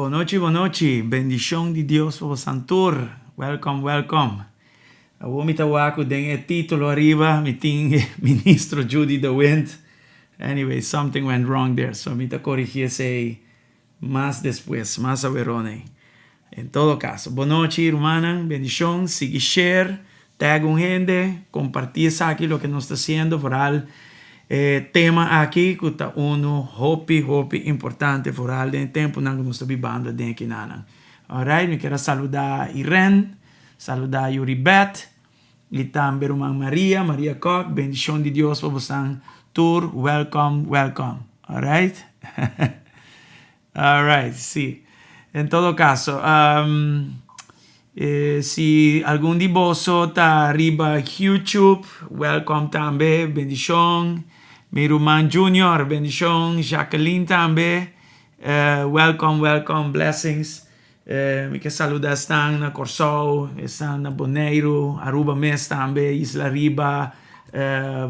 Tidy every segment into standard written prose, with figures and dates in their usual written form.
Bon nochi, bon nochi. Bendishon di Dios pa bosan tur. Welcome, welcome. Awor mi ta wak ku den e título ariba mi tin Ministro Judy de Windt. Anyway, something went wrong there, so mi ta korigí esei mas despues, mas awerone. En todo kaso, bon nochi rumannan, bendishon, sigui share, tag un hende, kompartí esaki loke nos ta hasiendo, vooral e tema aki ku ta unu hopi hopi importante vooral den e tempunan ku nos ta bibando den e kinanan. Alright, mi kier a saludá Irene, saludá Yuribeth i tambe ruman Maria, Maria Kok, bendishon di Dios pa bosan tur, welcome, welcome. Alright. Alright, sí. En todo caso, si algun di boso ta riba YouTube, welcome tambe, bendicion. Mi ruman Junior, bendicion. Jacqueline tambe, welcome, welcome, blessings. Mi ke saluda esnan na Kòrsou, esnan na Boneiru, Aruba mes tambe, Isla Riba,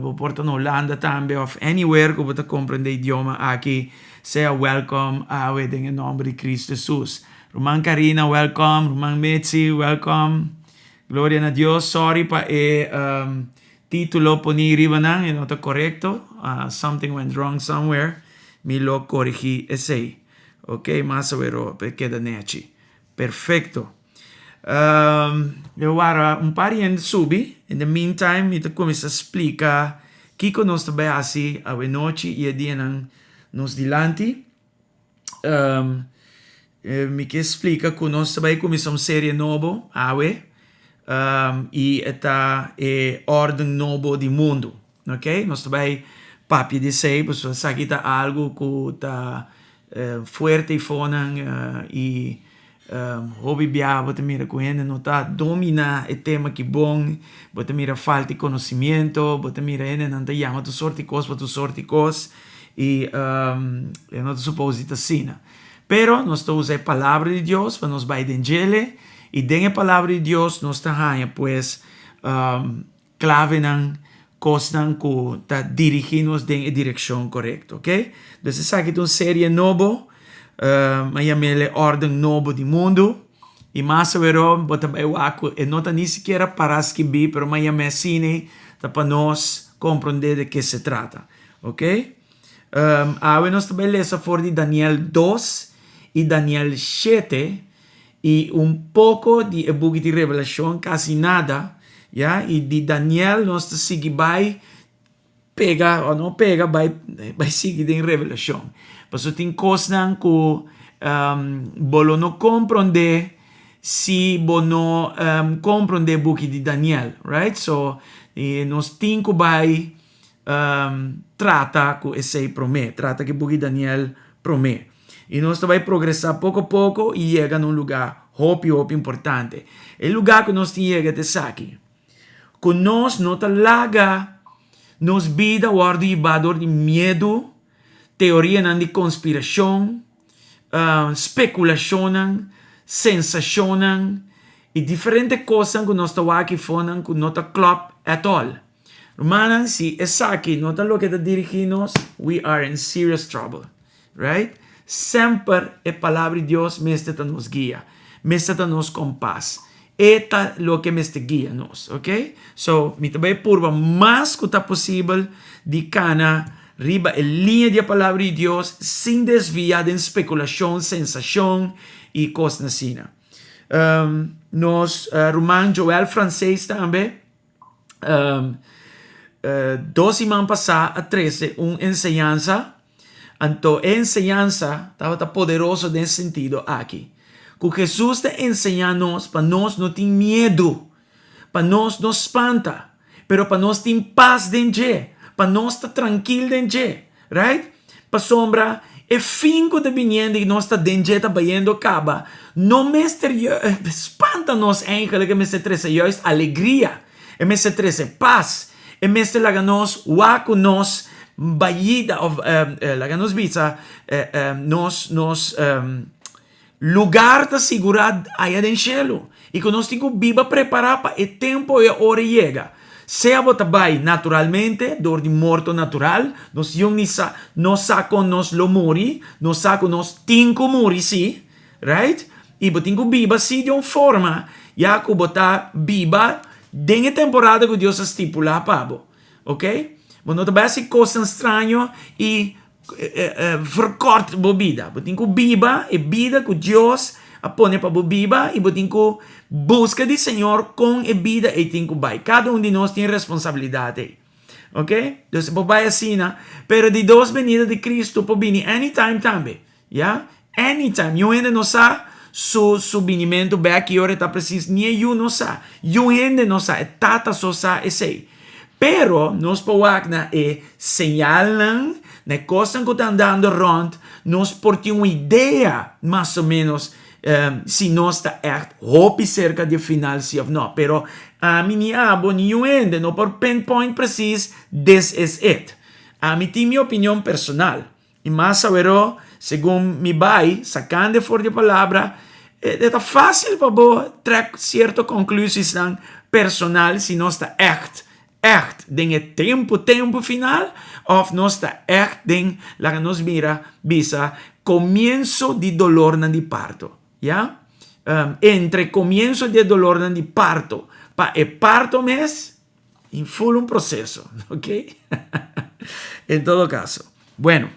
bo por ta na Hulanda tambe òf anywhere ku bo ta komprendé idioma aki, sea wèlkòm awe den e nòmber di Kristu Hesus. Ruman Karina wèlkòm, ruman Mitzi wèlkòm, gloria na Dios. Sòri pa e título poní riba nan, e no ta korekto, something went wrong somewhere, mi lo korigí esei. Ok, mas awero pa e keda nechi. Perfecto. Lo wara un par hende subi. In the meantime, mi ta cuminsa splica kico nos ta bay haci awe nochi y e dianan nos dilanti. Mi ke splica cu nos ta bay cuminsa un serie nobo awe y e ta e orden nobo di mundo. Ok, nos ta bai papia di esei pasobra esaki ta algu ku ta fuerte i fonan i hopi biaha bo ta mira ku hende no ta dominá e tema aki bon, bo ta mira falta di konosimiento, bo ta mira hendenan ta yama tur sorti kos pa tur sorti kos i e no ta supos di ta asina. Pero nos ta usa e palabra di Dios pa nos bai den djele i den e palabra di Dios nos ta haña pues Klavenan, kosnan ku ta dirigí nos den e direkshon korekto, oke? Dus esaki ta un serie nobo, mi a yam'el e órden nobo di mundu, i mas aweró bo ta bai wak ku e no ta ni sikiera pará skibí, pero mi a yam'é asina ta pa nos komprondé de ke se trata, oke? Awe nos ta bai lesa for di Daniel dos i Daniel shete. I un poko di e buki di Revelashon, kasi nada, ya, i di Daniel nos ta sigui bai pega, o no pega, bai bai sigui den Revelashon. Pasobra tin kosnan ku bo lo no komprondé si bo no komprondé buki di Daniel, right? So, nos tin ku bai trata ku esei promé, trata ku e buki Daniel promé. I nos ta bai progresá poko poko i yega na un lugá hopi hopi importante. E lugá ku nos tin yega ta esaki, ku nos no ta laga nos bida wòrdu hibá dor di miedu, teorianan di konspirashon, spekulashonnan, sensashonnan i diferente kosnan ku nos ta wak afonan ku no ta klòp at all. Rumannan, si esaki no ta loke ta dirigí nos, we are in serious trouble. Right? Semper e Palabra di Dios mester ta nos guia, mester ta nos kompas. E ta loke mester guia nos, ok? So, mi ta bai purba mas ku ta posibel di kana riba e liña di e Palabra di Dios sin desviá den spekulashon, sensashon i kosnan asina. Nos ruman Joel Francees tambe. Dos siman pasá a trese un enseñansa, anto e enseñansa tabata poderoso den sentido aki, ku Hesus ta enseñá nos pa nos no tin miedu, pa nos no spanta, pero pa nos tin pas den dje, pa nos ta trankil den dje. Right? Pasobra e fin ku ta biniendo i nos ta den dje ta bayendo kaba, no mester spanta nos eigenlijk, e mester trese juist alegria, e mester trese pas, e mester laga nos wak ku nos bayida òf laga nos bisa nos nos Lugar ta sigurá aya den shelu, i ku nos tin ku biba prepará pa e tempu i e ora yega. Sea bo ta bai naturalmente, dor di morto natural, nos yun ni sa, no sa kon nos lo muri, nos sa ku nos tin ku muri sí, Right? I bo tin ku biba si di un forma ya ku bo ta biba den e temporada ku Dios a stipulá pa bo. Ok? Bo no ta bai hasi kosnan straño i verkort bo bida. Bo tin ku biba e bida ku Dios a pone pa bo biba i bo tin ku buska di Señor kon e bida ei tin ku bai. Kada un di nos tin responsabilidat ei. Ok? Dus bo bai asina, pero di dos benida di Cristo por bini anytime tambe. Ya? Anytime. Niun hende no sa su su binimentu bek ki ora e ta presis. Ni e yu no sa. Niun hende no sa. E Tata so sa esei. Pero nos por wak na e señalnan, na e kosnan ku ta andando rònt, nos por tin un idea mas o ménos si nos ta ègt hopi serka di e final si òf no. Pero ami ni abo ni niun hende no por pinpoint presis this is it. Ami tin mi opinion personal. I mas aweró, segun mi bai sakando for di e palabra, e ta fásil pa bo trèk sierto konklusisnan personal si nos ta ègt, ègt den e tempu, tempu final òf nos ta ègt den, laga nos mira, bisa, komienso di dolornan di parto. Ya? Entre komienso di e dolornan di parto pa e parto mes, In full un proceso, ok? En todo caso. Bueno,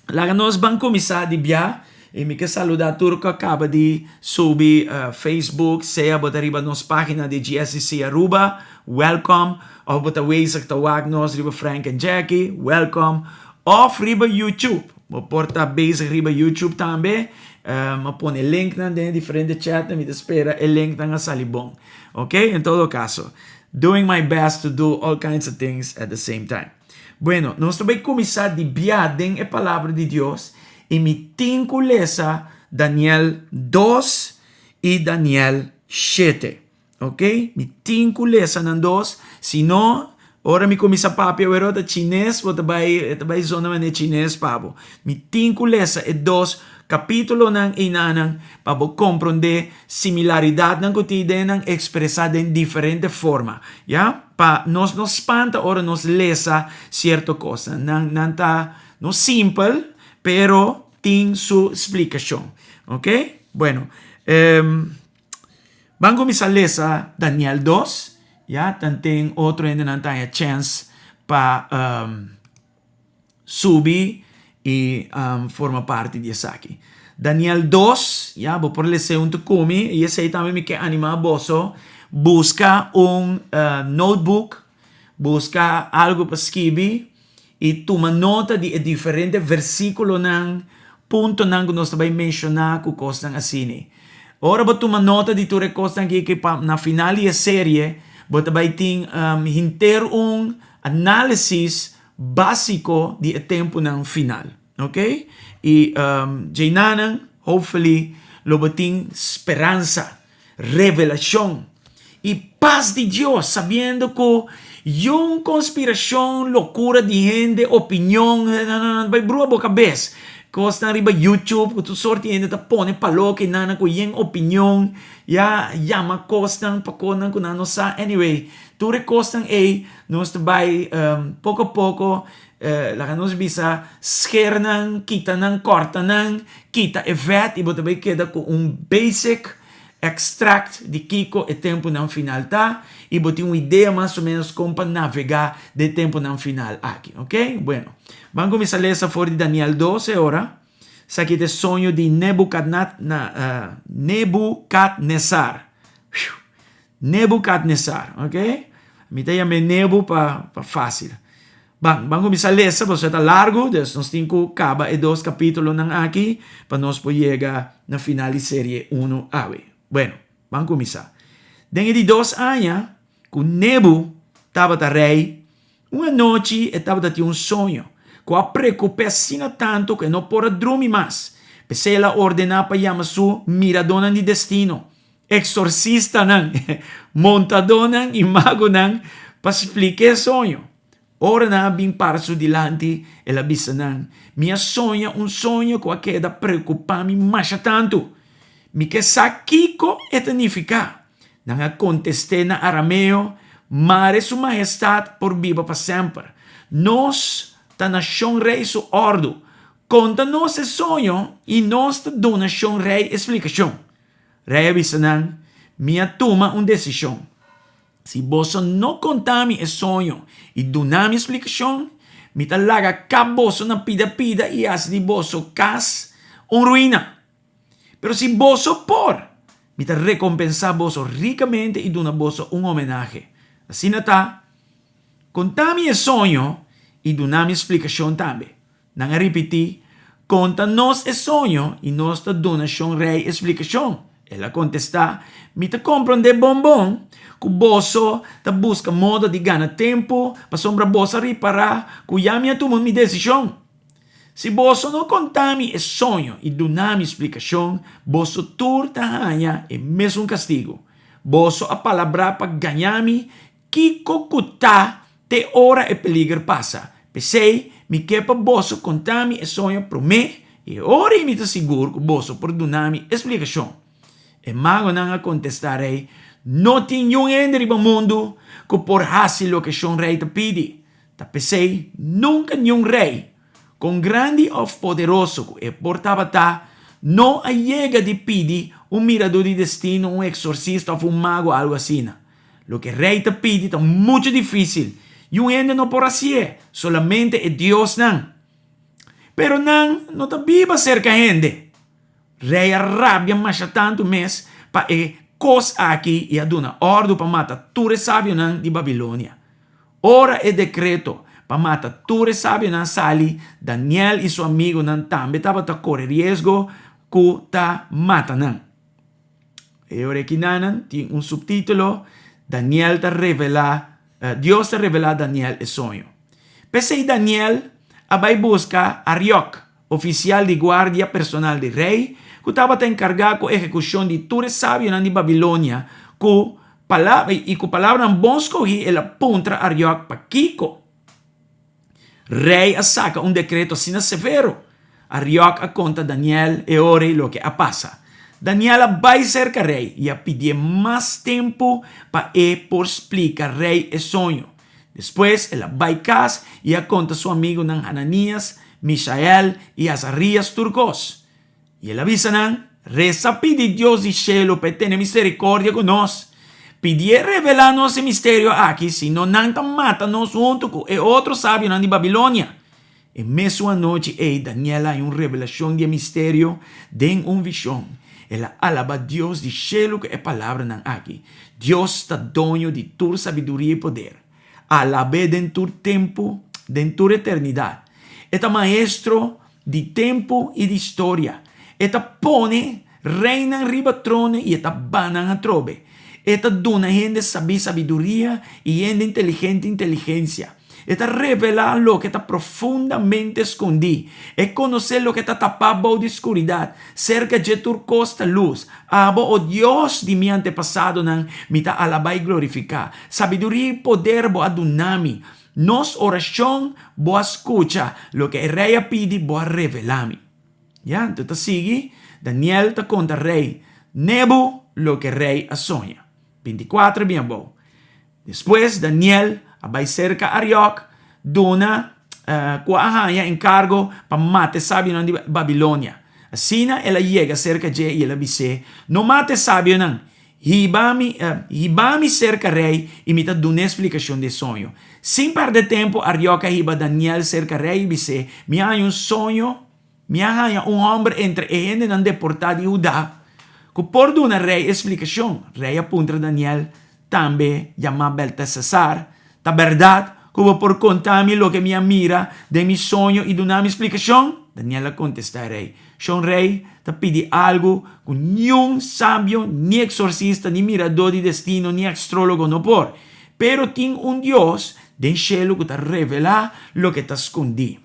laga nos ban cuminsa di bia y mi ke saluda tur cu a caba di subi Facebook, sea bo ta riba nos pagina di GSCC Aruba, welcome, of bo ta wezig ta wak nos riba Frank and Jackie, welcome, of riba YouTube, bo por ta bezig riba YouTube tambe, mi a pone linknan den e diferente chatnan, mi ta spera e linknan a sali bon. Ok, en todo caso, doing my best to do all kinds of things at the same time. Bueno, nos ta bay cuminsa di bia den e Palabra di Dios y mi tin cu lesa Daniel dos y Daniel shete. Ok, mi tin cu lesa nan dos, si no, ora mi cuminsa papia awero ta chines, bo ta bay, ta bay zona manera chines pa bo. Mi tin cu lesa e dos capitulonan einanan pa bo comprende Similaridatnan ku tin den nan ekspresá den diferente forma, ya, pa nos no spanta ora nos lesa sierto kosnan. Nan nan ta no simpel, pero tin su splikashon. Ok? Bueno, ban kuminsá lesa Daniel dos, ya, tanten otro hendenan ta haña chèns pa Subi i forma parti di esaki. Daniel dos, ya, bo por les'é huntu ku mi, i esei tambe mi ke animá boso, buska un notebook, buska algu pa skibi i tuma nota di e diferente versíkulonan, puntonan ku nos ta bai menshoná ku kosnan asina. Ora bo tuma nota di tur e kosnan aki pa na final di e serie bo ta bai tin henter un análisis básiko di e tempunan final. Ok? I djeinanan, hopefully, lo bo tin speransa, revelashon i pas di Dios, sabiendo ku yun konspirashon, lokura di hende, opinion, nan bai brua bo kabes. Kosnan riba YouTube ku tur sort di hende ta pone paloke nan ku yen opinion, ya yama kosnan pa kosnan ku nan no sa. Anyway, tur e kosnan ei Nos ta bai poko a poko, laga nos bisa, sker nan, kita nan, kòrta nan, kita e vèt i bo ta bai keda ku un basic extract di kiko e tempunan final ta i bo tin un idea mas o ménos kon pa navegá den e tempunan final aki. Oke? Bueno, ban kuminsá lesa for di Daniel dos e ora. Esaki ta e soño di Nebukadnesar. Nebukadnesar, ok? Mi ta yam'é Nebu pa pa fásil. Ban, ban kuminsá lesa pasobra ta largu, dus nos tin ku kaba e dos kapítulonan aki pa nos por yega na final di serie unu awe. Bueno, ban kuminsá. Den e di dos aña ku Nebu tabata rei, un anochi e tabata tin un soño ku a preokup'é asina tantu ku e no por a drumi mas. P'esei el a ordená pa yama su miradónan di destino. Eksorsistanan, montadónan i magonan pa splik'é e soño. Ora nan a bin para su dilanti, el a bisa nan, Mi a soña un soño ku a keda preokupá mi masha tantu. Mi ke sa kiko e ta nifiká. Nan a kontest'é na arameo, Mare Su Mahestat por biba pa semper. Nos ta na Shon Rei su òrdu. Konta nos e soño i nos ta duna shon rei e splikashon. Rei a bisa nan, Mi a tuma un desishon. Si boso no konta mi e soño i duna mi splikashon, mi ta laga kap boso na pida pida i hasi di boso kas un ruina. Pero si boso por, mi ta rekompensá boso rikamente i duna boso un homenahe. Asina ta, konta mi e soño i duna mi splikashon tambe. Nan a ripití, Konta nos e soño i nos ta duna Shon Rei e splikashon. El a kontestá, Mi ta komprondé bon bon ku boso ta buska moda di gana tempu pasobra boso a ripará ku ya mi a tuma mi desishon. Si boso no konta mi e soño i duna mi splikashon, boso tur ta haña e mesun kastigu. Boso a palabrá pa gaña mi Kiko ku ta te ora e peliger pasa? P'esei, mi ke pa boso konta mi e soño promé, i e ora ei mi ta sigur ku boso por duna mi e splikashon. E magonan a kontestá rei, No tin niun hende riba mundu ku por hasi loke shon rei ta pidi. Ta p'esei, nunka niun rei, kon grandi òf poderoso ku e por tabata, no a yega di pidi un miradó di destino, un eksorsista òf un mago algu asina. Loke rei ta pidi ta muchu difísil i un hende no por hasié, solamente e diosnan. Pero nan no ta biba serka hende. Rei a rabia masha tantu mes pa e kos aki i a duna òrdu pa mata tur e sabionan di Babilonia. Ora e dekreto pa mata tur e sabionan sali, Daniel i su amigunan tambe tabata kore riesgo ku ta mata nan. E ora ekinanan tin un subtítulo, Daniel ta revelá, Dios ta revelá Daniel e soño. P'esei Daniel a bai buska Ariok, ofisial di guardia personal di rei, ku tabata enkargá ku ehekushon di tur e sabionan di Babilonia, ku palabra i ku palabranan bon skohí el a puntra Ariok pakiko. Rei a saka un dekreto asina severo. Ariok a konta Daniel e ora ei loke a pasa. Daniel a bai serka rei i a pidié mas tempu pa e por splika rei e soño. Despues el a bai kas i a konta su amigunan Hananias, Mishael i Azarias tur kos. I el a bisa nan, Resa pidi Dios di shelu pa e tene misericordia ku nos. Pidié revelá nos e misterio aki, sino nan ta mata nos huntu ku e otro sabionan di Babilonia. E mesun anochi ei Daniel a haña un revelashon di e misterio den un vishon. El a alabá Dios di shelu ku e palabranan aki, Dios ta doño di tur sabiduria i poder. Alab'é den tur tempu, den tur eternidat. E ta maestro di tempu i di storia. E ta pone reinan riba trono i e ta ba nan atrobe. E ta duna hende sabí sabiduria i hende inteligente inteligensia. E ta revelá loke ta profundamente skondí. E konosé loke ta tapá bou di skuridat. Serka dje tur kos ta lus. Abo, o Dios di mi antepasadonan, mi ta alabá i glorifiká. Sabiduria i poder bo a duna mi. Nos orashon bo a skucha, loke e rei a pidi bo a revelá mi. Ya, anto ta sigui, Daniel ta konta rei Nebu loke rei a soña. Bintikuater bin abou. Despues Daniel a bai serka Ariok, duna ku a haña enkargo pa mata e sabionan di Babilonia. Asina el a yega serka dje i el a bis'é, No mata e sabionan, Hiba mi, hiba mi serka rei i mi ta dun'é splikashon di e soño. Sin pèrdè tempu, Ariok a hiba Daniel serka rei i bis'é, Mi a haña un soño, mi a haña un hòmber entre e hendenan deportá di Hudá ku por duna rei e splikashon. Rei a puntra Daniel, tambe yamá Beltesasar, Ta bèrdat ku bo por konta mi loke mi a mira den mi soño i duna mi splikashon? Daniel a kontestá e rei, Shon rei ta pidi algu ku niun sabio, ni eksorsista, ni miradó di destino, ni astrólogo no por. Pero tin un Dios den shelu ku ta revelá loke ta skondí.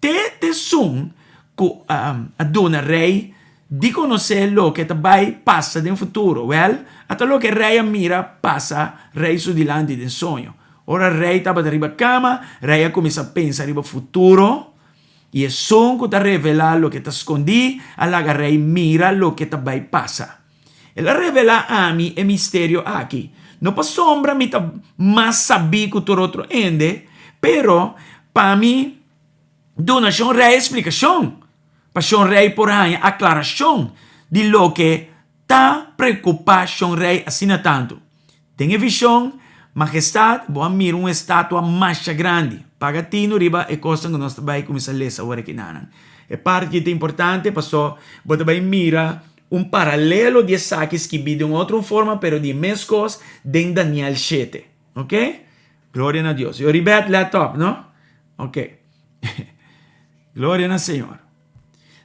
Te t'esun ku a duna rei di konosé loke ta bai pasa den futuro. Wèl, ata loke rei a mira pasa rei su dilanti den soño. Ora rei tabata riba kama, rei a kuminsá pensa riba futuro, i esun ku ta revelá loke ta skondí a laga rei mira loke ta bai pasa. El a revelá ami e misterio aki, no pasobra mi ta mas sabí ku tur otro hende, pero pa mi. Duna Shon Rei e splikashon, pa Shon Rei por haña aklarashon di loke ta preokupá Shon Rei asina tantu. Den e vishon, Mahestat, bo a mira un estatua masha grandi. Paga tinu riba e kosnan ku nos ta bai kuminsá lesa awor aki nanan. E parti aki ta importante paso bo ta bai mira un paralelo di esaki skibí den otro un forma pero di e mes kos den Daniel shete. Ok? Gloria na Dios. Yoribet let op, no? Ok. Gloria na Señor.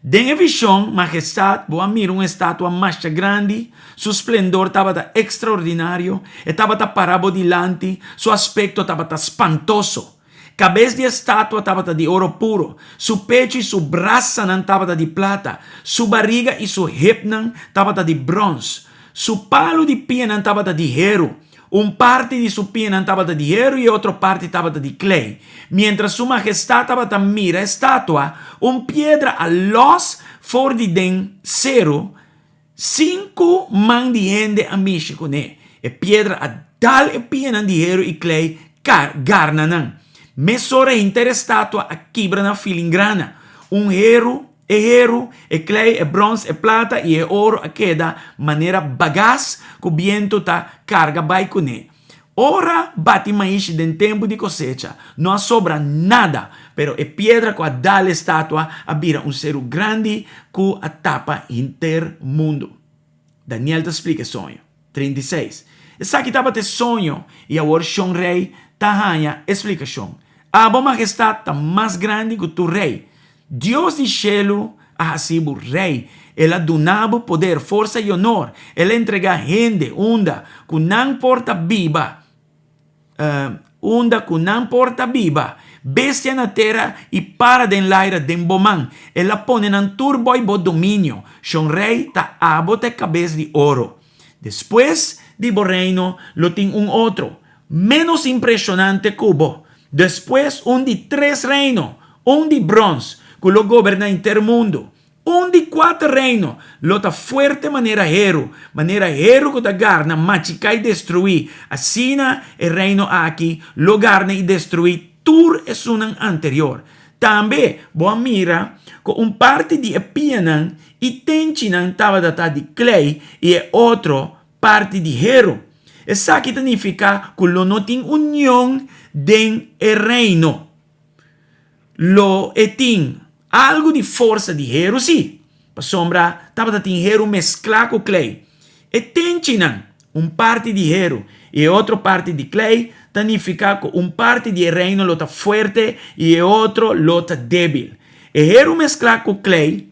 Den e vishon, Mahestat, bo a mira un estatua masha grandi, su splendor tabata ekstraordinario, e tabata pará bo dilanti, su aspekto tabata spantoso. Kabes di e statua tabata di oro puro, su pechu i su brasanan tabata di plata, su bariga i su hepnan tabata di bròns, su palu di pianan tabata di heru, Un parti di su pianan tabata di heru i e otro parti tabata di klei. Miéntras Su Mahestat tabata mira e statua, un piedra a lòs for di den seru, sin ku man di hende a mishi kuné. E piedra a dal e pianan di heru i klei garna nan. Mesora henter e statua a kibra na filingrana. Un heru E heru, e klei, e bròns, e plata i e oro a keda manera bagas ku bientu ta karga bai kuné. Ora bati maishi den tempu di kosecha, no a sobra nada, pero e piedra ku a dal e statua a bira un seru grandi ku a tapa henter mundu. Daniel ta splika e soño. 36. Esaki tabata e soño, i awor shon rei ta haña e splikashon. Abo, Mahestat, ta mas grandi ku tur rei. Dios di shelu a hasi bo rei. El a duna bo poder, forsa i onor. El a entregá hende unda ku nan por ta biba, unda ku nan por ta biba, bestia na tera i para den laira den bo man. El a pone nan tur boi bo dominio. Shon rei, ta abo ta e kabes di oro. Despues di bo reino lo tin un otro, ménos impreshonante ku bo. Despues un di tres reino, un di bròns, ku lo goberná henter mundu. Un di kuater reino lo ta fuerte manera heru, manera heru ku ta garna, machiká i destruí. Asina e reino aki lo garna i destruí tur esunnan anterior. Tambe bo a mira ku un parti di e pianan i tenchinan tabata ta di klei i e otro parti di heru. Esaki ta nifiká ku lo no tin union den e reino. Lo e tin algu di forsa di heru sí, pasobra tabata tin heru mesklá ku klei. E tenchinan, un parti di heru i e otro parti di klei, ta nifiká ku un parti di e reino lo ta fuerte i e otro lo ta débil. E heru mesklá ku klei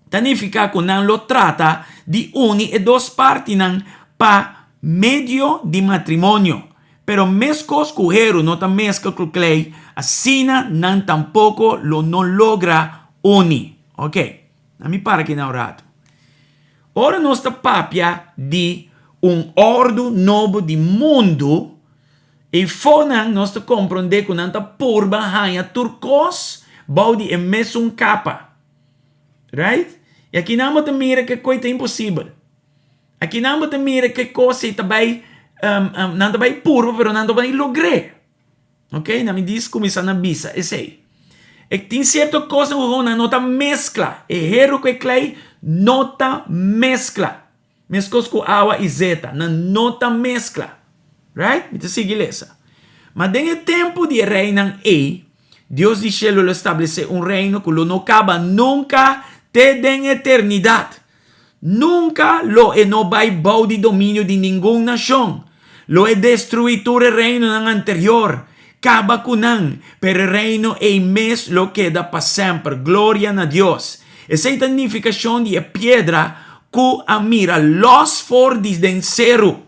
ta nifiká ku nan lo trata di uni e dos partinan pa medio di matrimonio. Pero meskos ku heru no ta meskla ku klei, asina nan tampoko lo no logra uni. Oke, na mi para aki na un ratu. Ora nos ta papia di un òrdu nobo di mundu, eifonan nos ta komprondé ku nan ta purba haña tur kos bou di e mesun kapa. Right? I akinan bo ta mira ke koi ta imposibel. Akinan bo ta mira ke kos ei ta bai, nan ta bai purba pero nan ta bai logr'é. Ok, na mi dis kuminsá na bisa esei. E tin sierto kosnan ku nan no ta meskla. E heru ku e klei no ta meskla. Meskos ku awa i zeta, nan no ta meskla. Right? Mi ta sigui lesa. Ma den e tempu di e reinan ei, Dios di shelu lo establesé un reino ku lo no kaba nunka te den eternidat. Nunka lo e no bai bou di dominio di ningun nashon. Lo e destruí tur e reinonan anterior, kaba ku nan, pero e reino ei mes lo keda pa semper. Gloria na Dios! Esei ta nifikashon di e piedra ku a mira lòs for di den seru.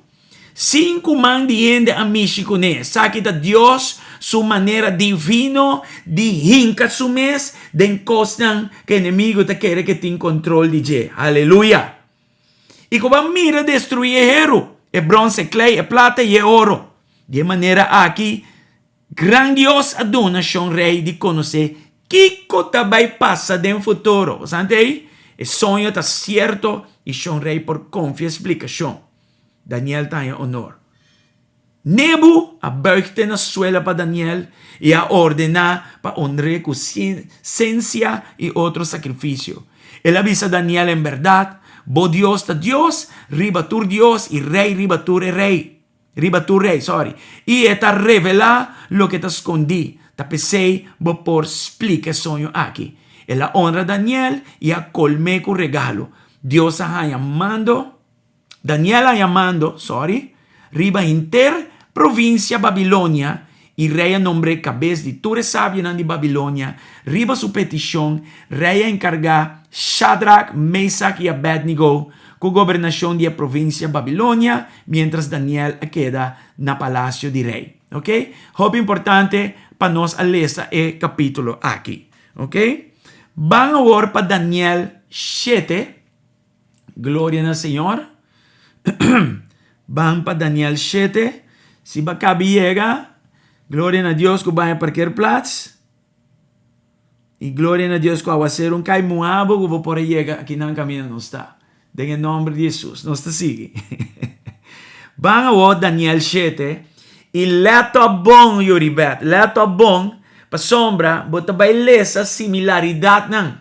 Sin ku man di hende a mishi kuné. Esaki ta Dios su manera divino di hinka su mes den kosnan ku enemigu ta kere ku e tin kontrol di dje. Aleluya! I ku bo a mira destruí e heru, e brons, e klei, e plata i e oro. Di e manera aki Gran Dios a duna Shon Rei di konosé kiko ta bai pasa den futuro. Bo sa ei? E soño ta sierto i Shon Rei por konfia e splikashon. Daniel ta haña onor. Nebu a buig te na suela pa Daniel i a ordená pa honr'é ku sensia i otro sakrifisio. El a bisa Daniel, En bèrdat, bo Dios ta Dios riba tur dios i Rei riba tur e rei, riba tur rei, sorry, i e ta revelá loke ta skondí, ta p'esei bo por splika e soño aki. El a honra Daniel i a kolm'é ku regalo. Dios a haña mando. Daniel a yamando, sorry, riba henter provincia Babilonia i rei a nombr'é kabes di tur e sabionan di Babilonia. Riba su petishon, rei a enkargá Shadrak, Mesak i Abednego ku gobernashon di e provincia Babilonia, miéntras Daniel a keda na palasio di rei. Ok, hopi importante pa nos a lesa e kapítulo aki. Ok, ban awor pa Daniel shete. Gloria na Señor. Ban pa Daniel 7. Si ba kabi yega, gloria na Dios ku baña parkeerplaats. I gloria na Dios ku awaseru un kai muhabo ku bo por a yega akinan kaminda nos ta. Den e nomber di Jesus. Nos ta sigui. Ban awor Daniel 7. I let op bon, Yuribet. Let op bon, pasobra bo ta bai lesa similaridatnan.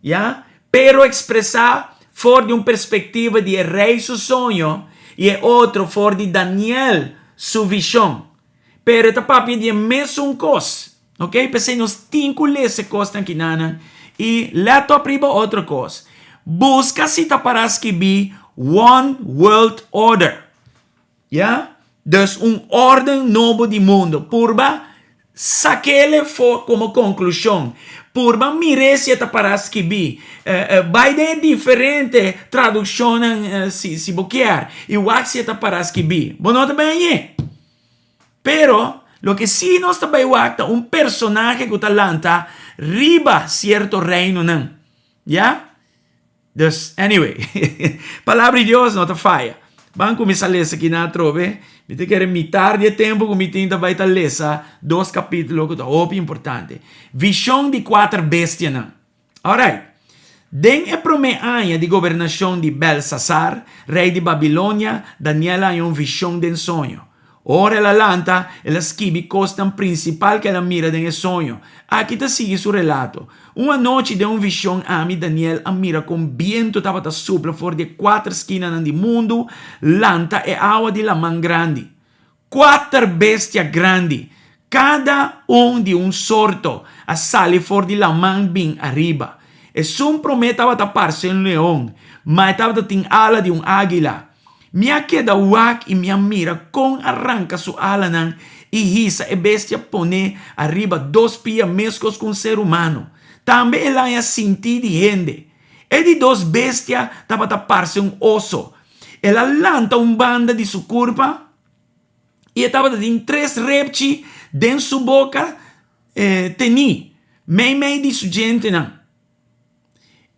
Ya, pero ekspresá for di un perspektiva di e rei su soño i e otro for di Daniel su vishon. Pero e ta papia di e mesun kos. Ok, p'esei nos tin ku lesa e kosnan kinanan i lèt op riba otro kos. Buska si ta pará skibí One World Order. Ya, dus un órden nobo di mundo. Purba sak'el efo komo konklushon. Purba mir'é si e ta pará skibí. Bai den e diferente tradukshonnan si si bo kier i wak si e ta pará skibí. Bo no ta bai hañ'é. Pero loke sí nos ta bai wak ta un personahe ku ta lanta riba sierto reinonan. Ya. Dus, anyway, Palabra di Dios no ta faya. Ban kuminsá lesa kinan atrobe. Mi ta kere mitar di e tempu ku mi tin ta bai ta lesa dos kapítulo ku ta hopi importante. Vishon di kuater bestianan. Alright. Den e promé aña di gobernashon di Belsasar, rei di Babilonia, Daniel a haña un vishon den soño. Ora el a lanta, el a skibi kosnan prinsipal ku el a mira den e soño. Aki ta sigui su relato, Un anochi den un vishon ami, Daniel, a mira kon bientu tabata supla for di e kuater skinanan di mundu, lanta e awa di laman grandi. Kuater bestia grandi, kada un di un sorto, a sali for di laman bin ariba. Esun promé tabata parse un leon, ma e tabata tin ala di un águila. Mi a keda wak i mi a mira kon a ranka su alanan i hisa e bestia pone ariba dos pia meskos ku un ser humano. Tambe el haña sintí di hende. E di dos bestia tabata parse un oso. El a lanta un banda di su kurpa i e tabata tin tres repchi den su boka tení meimei di su djentenan.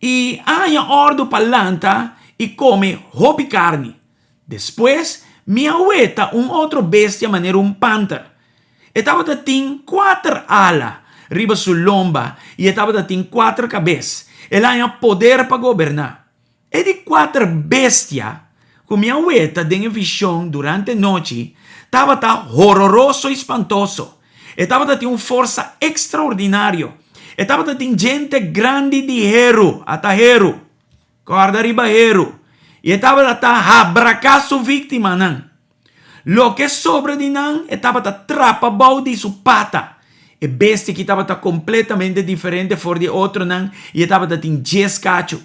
I a haña òrdu pa lanta i kome hopi karni. Despues mi a weta un otro bestia manera un panter. E tabata tin kuater ala riba su lomba i e tabata tin kuater kabes. El a haña poder pa goberná. E di kuater bestia ku mi a weta den e vishon durante nochi tabata hororoso i spantoso. E tabata tin un forsa ekstraordinario. E tabata tin djente grandi di heru, ata heru, kòrda riba heru, i e tabata ta habraká su víktimanan. Loke sobra di nan e tabata trapa bou di su pata. E bestia aki tabata kompletamente diferente for di e otronan i e tabata tin djes kachu.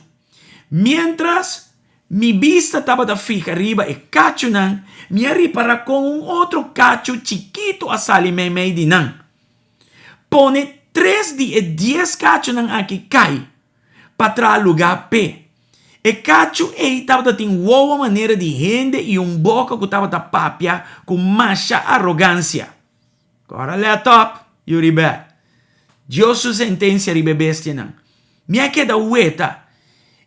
Miéntras mi bista tabata fiha riba e kachunan, mi a ripará kon un otro kachu chikitu a sali meimei di nan. Pone tres di e dies kachunan aki kai pa traha lugá p'e. E kachu ei tabata tin wowo manera di hende i un boka ku tabata papia ku masha arogansia. Kòrda lèt òp, Yuribèt. Dios su sentensia riba e bestianan. Mi a keda weta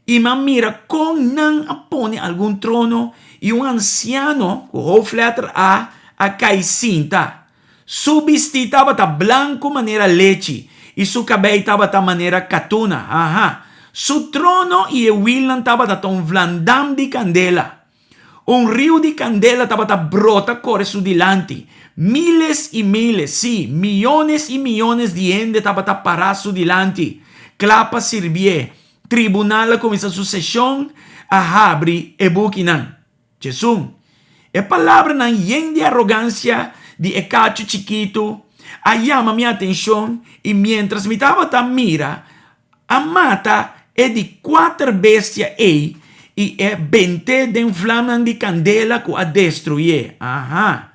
i mi a mira kon nan a pone algun trono i un ansiano ku hoofdletter A a kai sinta. Su bistí tabata blanku manera lechi i su kabei tabata manera katuna. Aha! Su trono i e wilnan tabata ta un vlandam di kandela. Un riu di kandela tabata brota kore su dilanti. Miles i miles, sí, miyones i miyones di hende tabata pará su dilanti, kla pa sirbié. Tribunal a kuminsá su seshon, a habri e bukinan. Djesun. E palabranan yen di arogansia di e kachu chikitu a yama mi atenshon i miéntras mi tabata mira, a mata e di kuater bestia ei i e bent'é den vlamnan di kandela ku a destruyé. Aha!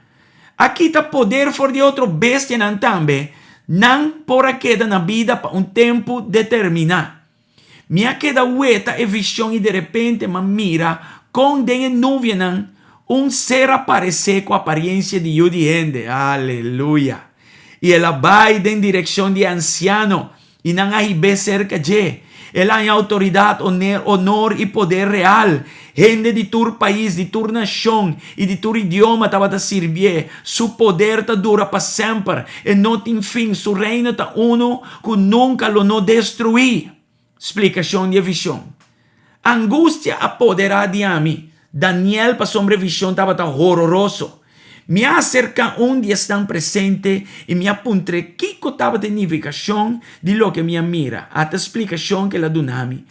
A kita poder for di otro bestianan tambe, nan por a keda na bida pa un tempu determiná. Mi a keda weta e vishon i derepente m'a mira kon den e nubianan un ser a paresé ku apariensia di Yu di hende. Aleluya! I el a bai den direkshon di e ansiano i nan a hib'é serka dje. El a haña outoridat, onor i poder real. Hende di tur pais, di tur nashon i di tur idioma tabata sirbié. Su poder ta dura pa semper, e no tin fin, su reino ta unu ku nunka lo no destruí. Splikashon di e vishon. Angustia a poderá di ami, Daniel, pasobra e vishon tabata hororoso. Mi a aserká un di esnan presente i mi a puntr'é kiko tabata e nifikashon di loke mi a mira. Ata splikashon ku el a duna mi,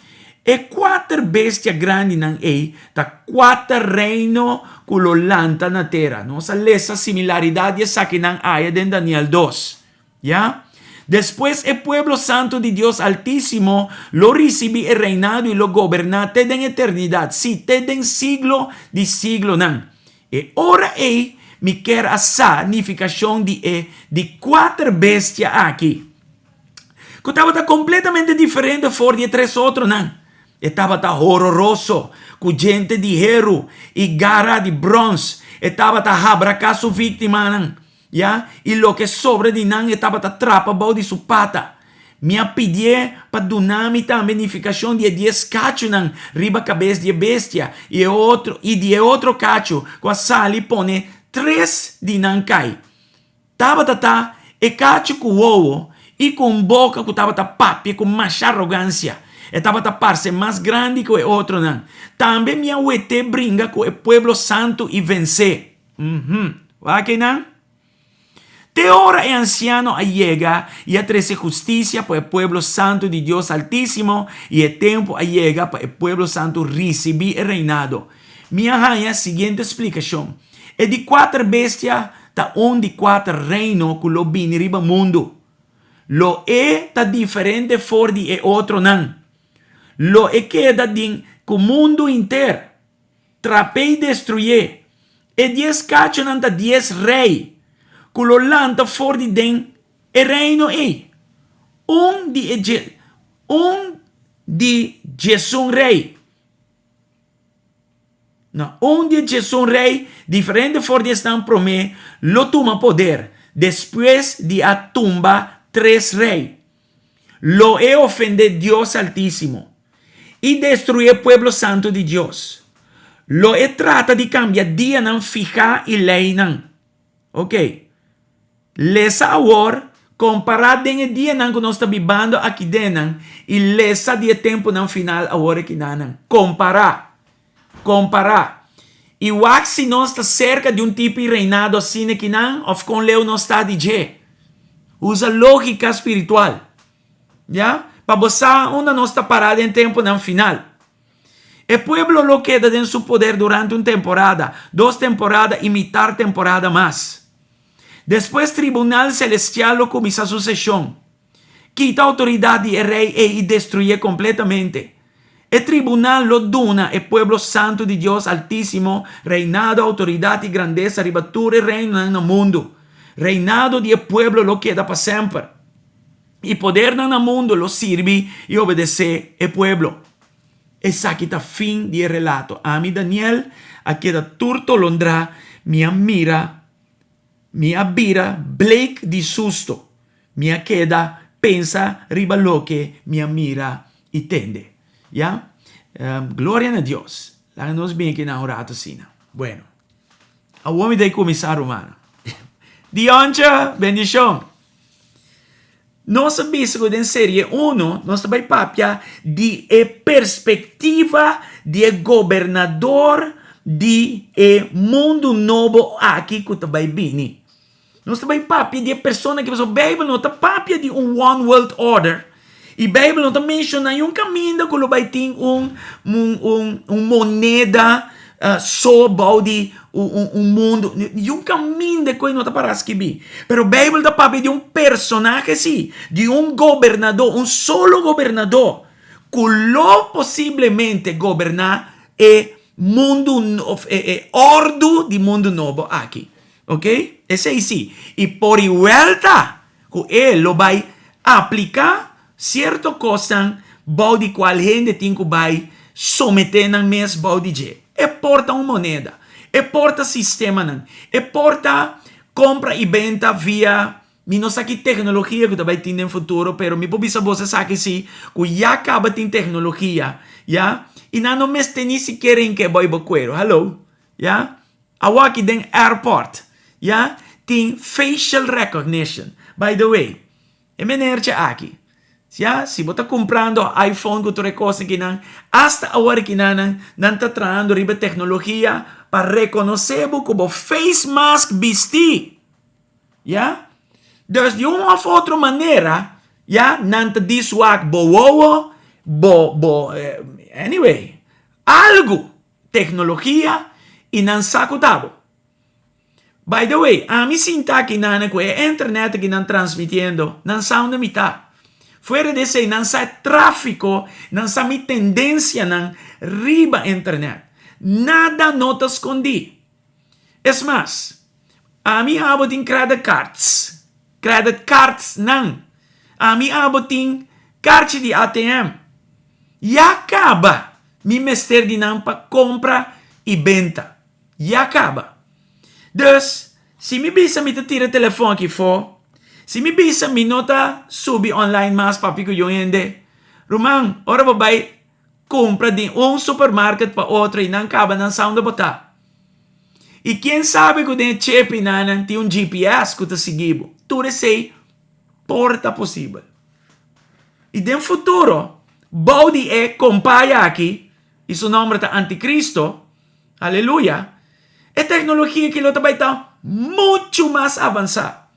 E kuater bestia grandinan ei ta kuater reino ku lo lanta na tera. Nos a lesa similaridat di esakinan aya den Daniel dos. Ya. Despues e pueblo santu di Dios Altísimo lo risibí e reinado i lo goberná te den eternidat, sí, te den siglo di siglonan. E ora ei mi kier a sa nifikashon di e di kuater bestia aki, ku tabata kompletamente diferente for di e tres otronan. E tabata hororoso, ku djente di heru i gara di bròns. E tabata habraká su víktimanan. Ya, i loke sobra di nan e tabata trapa bou di su pata. Mi a pidié pa duna mi tambe nifikashon di e dies kachunan riba kabes di e bestia i e otro i di e otro kachu ku a sali pone tres di nan kai. Tabata ta e kachu ku wowo i ku un boka ku tabata papia ku masha arogansia. E tabata parse mas grandi ku e otronan. Tambe mi a wet'é bringa ku e pueblo santu i vens'é. Uhum. Wak einan? Te ora e ansiano a yega i a trese hustisia pa e pueblo santu di Dios Altísimo, i e tempu a yega pa e pueblo santu risibí e reinado. Mi a haña siguiente splikashon, E di kuater bestia ta un di kuater reino ku lo bini riba mundu. Lo e ta diferente for di e otronan. Lo e keda den ku mundu henter. Trap'é i destruyé. E dies kachonan ta dies rei ku lo lanta for di den e reino ei. Un di e dje, un di djesun rei. No, un di e djesun rei, diferente for di esnan promé, lo tuma poder, despues di a tumba tres rei. Lo e ofendé Dios Altísimo i destruí e pueblo santu di Dios. Lo e trata di kambia dianan fihá i leinan. Ok. Lesa awor, kompará den e dianan ku nos ta bibando aki dennan i lesa di e tempunan final awor akinanan. Kompará. Kompará. I wak si nos ta serka di un tipo i reinado asina kinan òf kon leu nos ta di dje. Usa lógika spiritual. Ya? Pa bo sa unda nos ta pará den tempunan final. E pueblo lo keda den su poder durante un temporada, dos temporada i mitar temporada mas. Despues tribunal selestial lo kuminsá su seshon. Kita outoridat di e rei ei i destruyé kompletamente. E tribunal lo duna e pueblo santu di Dios Altísimo reinado, outoridat i grandesa riba tur e reinonan na mundu. Reinado di e pueblo lo keda pa semper, i podernan na mundu lo sirbi i obedesé e pueblo. Esaki ta fin di e relato. Ami, Daniel, a keda tur tolondrá, mi a mira. Mi a bira bleek di susto. Mi a keda pensa riba loke mi a mira i tende. Ya. Gloria na Dios. Laga nos bin aki na un rato asina. Bueno. Awor mi ta kuminsá, rumannan. Dioncha, bendishon. Nos a bisa ku den serie uno nos ta bai papia di e perspektiva di e gobernador. di e mundu nobo aki ku ta bai bini. Nos ta bai papia di e persona aki pasobra Beibel no ta papia di un one world order i Beibel no ta menshoná niun kaminda ku lo bai tin un un un moneda so bou di un un mundu. Niun kaminda ku e no ta para skibí. Pero Beibel ta papia di un personahe sí, di un gobernadó, un solo gobernadó ku lo posiblemente goberná e mundu of e e òrdu di mundu nobo aki. Ok, esei sí. I por i wèlta ku e lo bai apliká sierto kosnan bou di kual hende tin ku bai someté nan mes bou di dje. E por ta un moneda, e por ta sistemanan, e por ta kompra i benta via mi no sa ki teknologia ku ta bai tin den futuro, pero mi por bisa boso esaki sí, ku ya kaba tin teknologia, ya, i nan no mester ni sikiera hinka e bou bo kuero, hallo, ya. Awaki den airport ya tin facial recognition. By the way, e meneertje aki, ya, si bo ta kumprando iPhone ku tur e kosnan kinan, asta awor kinan nan ta trahando riba teknologia pa rekonosé bo ku bo face mask bisti. Ya. Dus di un of otro manera, ya, nan ta diswak bo wowo, bo, bo, anyway, algu. Teknologia i nan sa ku ta bo. By the way, ami sinta aki nana ku e internet aki nan transmitiendo, nan sa unda mi ta. Fuera di esei nan sa e trafiko, nan sa mi tendensianan riba internet. Nada no ta skondí. Es mas, ami abo tin credit cards, credit cardsnan. Ami abo tin karchi di ATM. Ya kaba! Mi mester di nan pa kompra i benta. Ya kaba. Dus, si mi bisa mi ta tira telefon aki fo, si mi bisa mi no ta subi online mas papia ku yon hende, ruman, ora bo bai kumpra di un supermarket pa otro i nan kaba nan sa unda bo ta. I ken sabe ku den e chepinan nan tin un GPS ku ta sigui bo. Tur esei por ta posibel. I den futuro, bou di e kompaya aki, i su nòmber ta Antikristo, aleluya, e teknologia aki lo ta bai ta muchu mas avansá.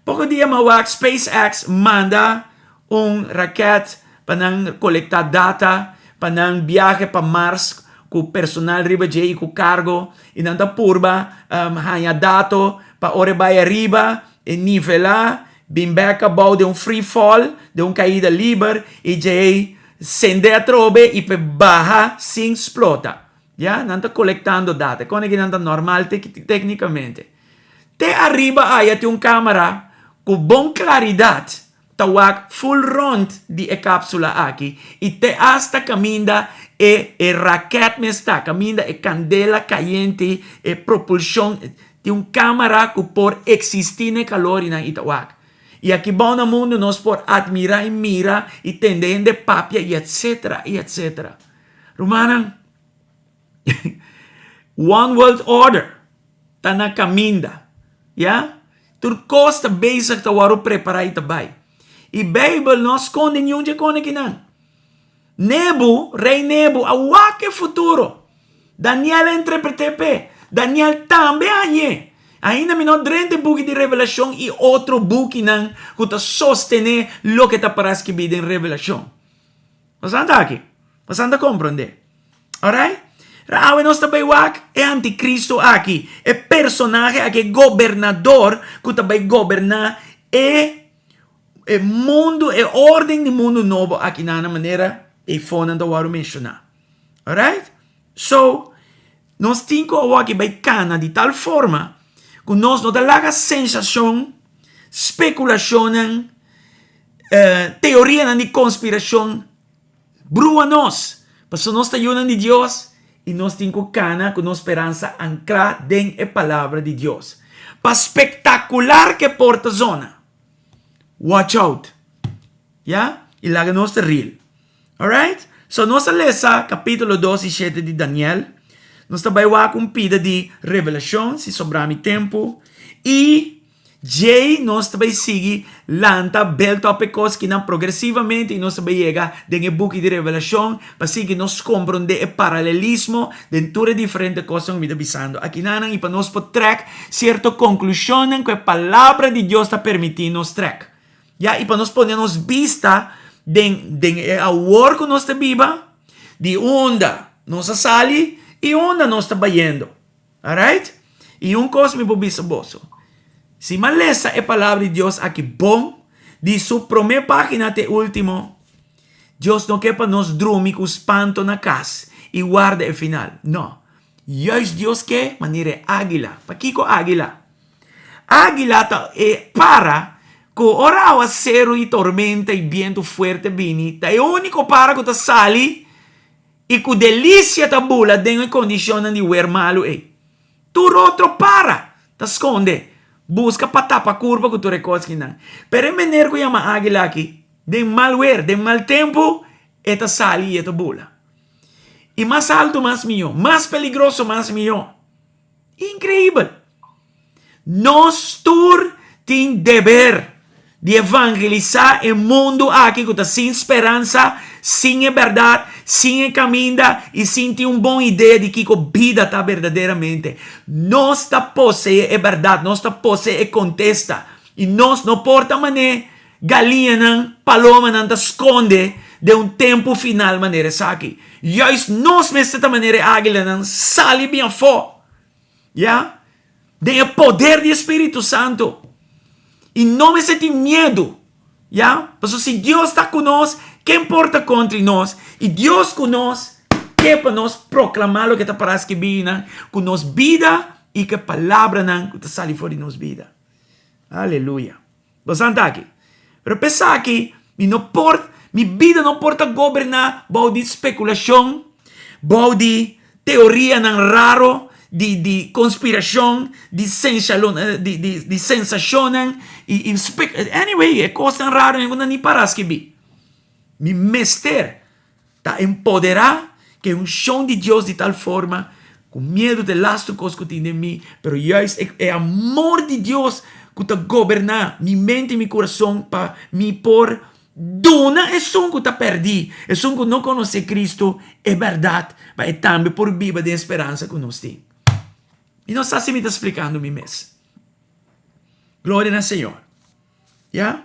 Poko dia mi a wak SpaceX manda un rakèt pa nan kolektá data pa nan biahe pa Mars ku personal riba dje i ku kargo, i nan ta purba haña dato pa ora e bai ariba e nivelá Bin bek abou den un free fall, den un kaida liber, i djei sende atrobe i p'e baha sin splota. Ya, nan ta kolektando data. Kon aki nan ta normal teknikamente. Te ariba aya tin un kamera ku bon klaridat ta wak ful rònt di e kapsula aki i te asta kaminda e e raket mes ta, kaminda e kandela kayente, e propulshon. Tin un cámara cu por existi n'e calorinan y ta wak. Y aki bao na mundo nos por admira y mira y tende hende papia y etcetera y etcetera. Rumannan, One World Order ta na caminda, ya. Tur cos ta bezig ta worde prepara y ta bay. Y Bijbel no a sconde niun dje con akinan. Nebu, rei Nebu, a wak e futuro. Daniel a interpret'é p'e. Daniel tambe a hañ'é. Ainda mi no drenta e buki di Revelashon i otro bukinan ku ta sostené loke ta pará skibí den Revelashon. Boso ta aki? Boso ta komprondé? Alright? Awe nos ta bai wak e antikristu aki, e personahe aki, e gobernador ku ta bai goberná e E mundu, e orden di mundu nobo aki na na manera e fonan ta wòrdu menshoná. Alright? So, nos tin ku awor bai kana di tal forma ku nos no ta laga sensashon, spekulashonnan, teorianan di konspirashon brua nos. Pasobra nos ta yunan di Dios i nos tin ku kana ku nos speransa ankrá den e Palabra di Dios. Pa spektakular ke por ta zona. Watch out. Ya? I laga nos ta real. Alright? So nos a lesa capítulo 2 i 7 di Daniel. Nos ta bai wak un pida di Revelacion, si sobra mi tempu. I Djei nos ta bai sigui lanta build up e kos kinan progresivamente i nos ta bai yega den e buki di Revelashon pa sigui nos komprondé e paralelismo den tur e diferente kosnan ku mi ta bisando akinanan i pa nos por trèk sierto konklushonnan ku e Palabra di Dios ta permití nos trèk. Ya, i pa nos pone nos bista den den e awor ku nos ta biba, di unda nos a sali i unda nos ta bayendo. Alright? I un kos mi por bisa boso, si mi a lesa e Palabra di Dios aki bon, di su promé página te último, Dios no ke pa nos drumi ku spanto na kas i warda e final. No. Juist Dios ke manera e águila. Pakiko águila? Águila ta e para ku ora awaseru i tormenta i bientu fuerte bini, ta e úniko para ku ta sali i ku delisia ta bula den e kondishonnan di wer malu ei. Tur otro para ta skonde, buska pa tapa kurpa ku tur e kosnan. Pero e mener ku yama águila aki, den mal wer, den mal tempu, e ta sali i e ta bula. I mas altu mas mihó, mas peligroso mas mihó. Inkreibel! Nos tur tin deber di evangelisá e mundu aki ku ta sin speransa, sin e bèrdat, sin e kaminda i sin tin un bon idea di kiko bida ta berdaderamente. Nos ta poseé e bèrdat, nos ta poseé e kontesta i nos no por ta manera galiñanan, palomanan ta skonde den un tempu final manera esaki. Juist nos mester ta manera e águilanan sali bin afó. Ya, den e poder di e Spiritu Santu. I no mester tin miedu, ya, pasobra si Dios ta ku nos, ken por ta kontri nos? I Dios ku nos ke pa nos proklamá loke ta pará skibí einan ku nos bida i ku e palabranan ku ta sali for di nos bida. Aleluya. Bosan ta aki. Pero p'esaki mi no por, mi bida no por ta goberná bou di spekulashon, bou di teorianan raro, di di konspirashon, di senshalon di di di sensashonnan i i spek anyway e kosnan raro ku nan ni para skibí. Mi mester Ta empoderá ku e unshon di Dios di tal forma ku miedu ta e lastu kos ku tin den mi, pero juist e e amor di Dios ku ta goberná mi mente i mi kurason pa mi por duna esun ku ta pèrdí, esun ku no konosé Kristu, e bèrdat pa e tambe por biba den e speransa ku nos tin. Mi no sa si mi ta splikando mi mes. Gloria na Señor. Ya.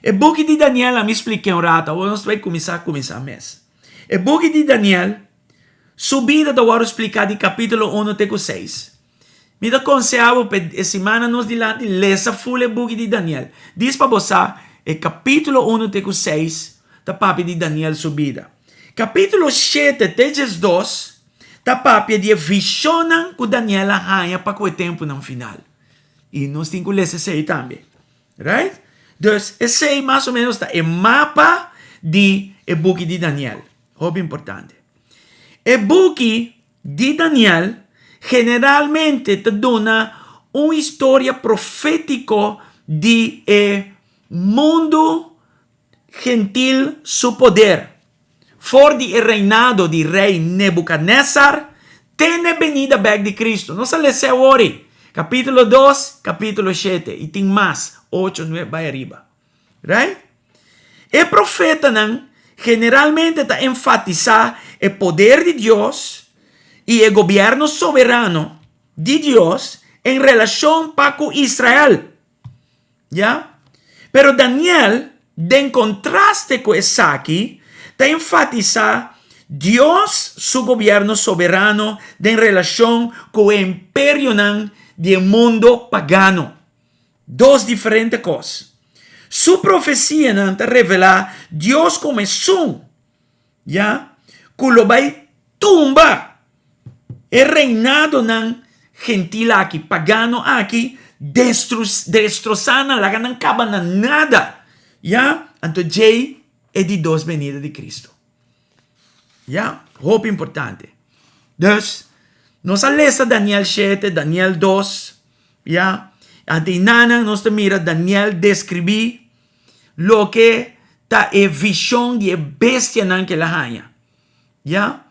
E buki di Daniel a mi spliké un rato, awor nos ta bai kuminsá kuminsá mes. E buki di Daniel, su bida ta wòrdu spliká di kapítulo unu te ku seis. Mi ta konsehá bo pa e simana nos dilanti lesa ful e buki di Daniel. Dis pa bo sa, e kapítulo unu te ku seis ta papia di Daniel su bida. Kapítulo shete te diesdos ta papia di e vishonnan ku Daniel a haña pa ku e tempunan final. I nos tin ku lesa esei tambe. Right? Dus esei mas o menos ta e mapa di e buki di Daniel. Hopi importante. E buki di Daniel generalmente ta duna un historia profétiko di e mundu gentil su poder, for di e reinado di rei Nebukadnesar te n'e benida bèk di Kristu. Nos a lesa awor ei, kapítulo dos, kapítulo shete, i tin mas, ocho, nuebe, bai ariba. Right? E profetanan generalmente ta enfatisá e poder di Dios i e gobièrnu soberano di Dios en relashon pa ku Israel. Ya. Pero Daniel, den kontraste ku esaki, ta enfatisá Dios su gobièrnu soberano den relashon ku e imperionan di e mundu pagano. Dos diferente kos. Su profesianan ta revelá Dios komo esun ya, ku lo bai tumba e reinadonan gentil aki, pagano aki, destrosá nan, laga nan kaba na nada, ya, anto djei e di dos benida di Cristo. Ya, hopi importante. Dus, nos a lesa Daniel shete, Daniel dos, ya, anto einanan nos ta mira Daniel deskribí Loke ta e vishon di e bestianan ku el a haña. Ya.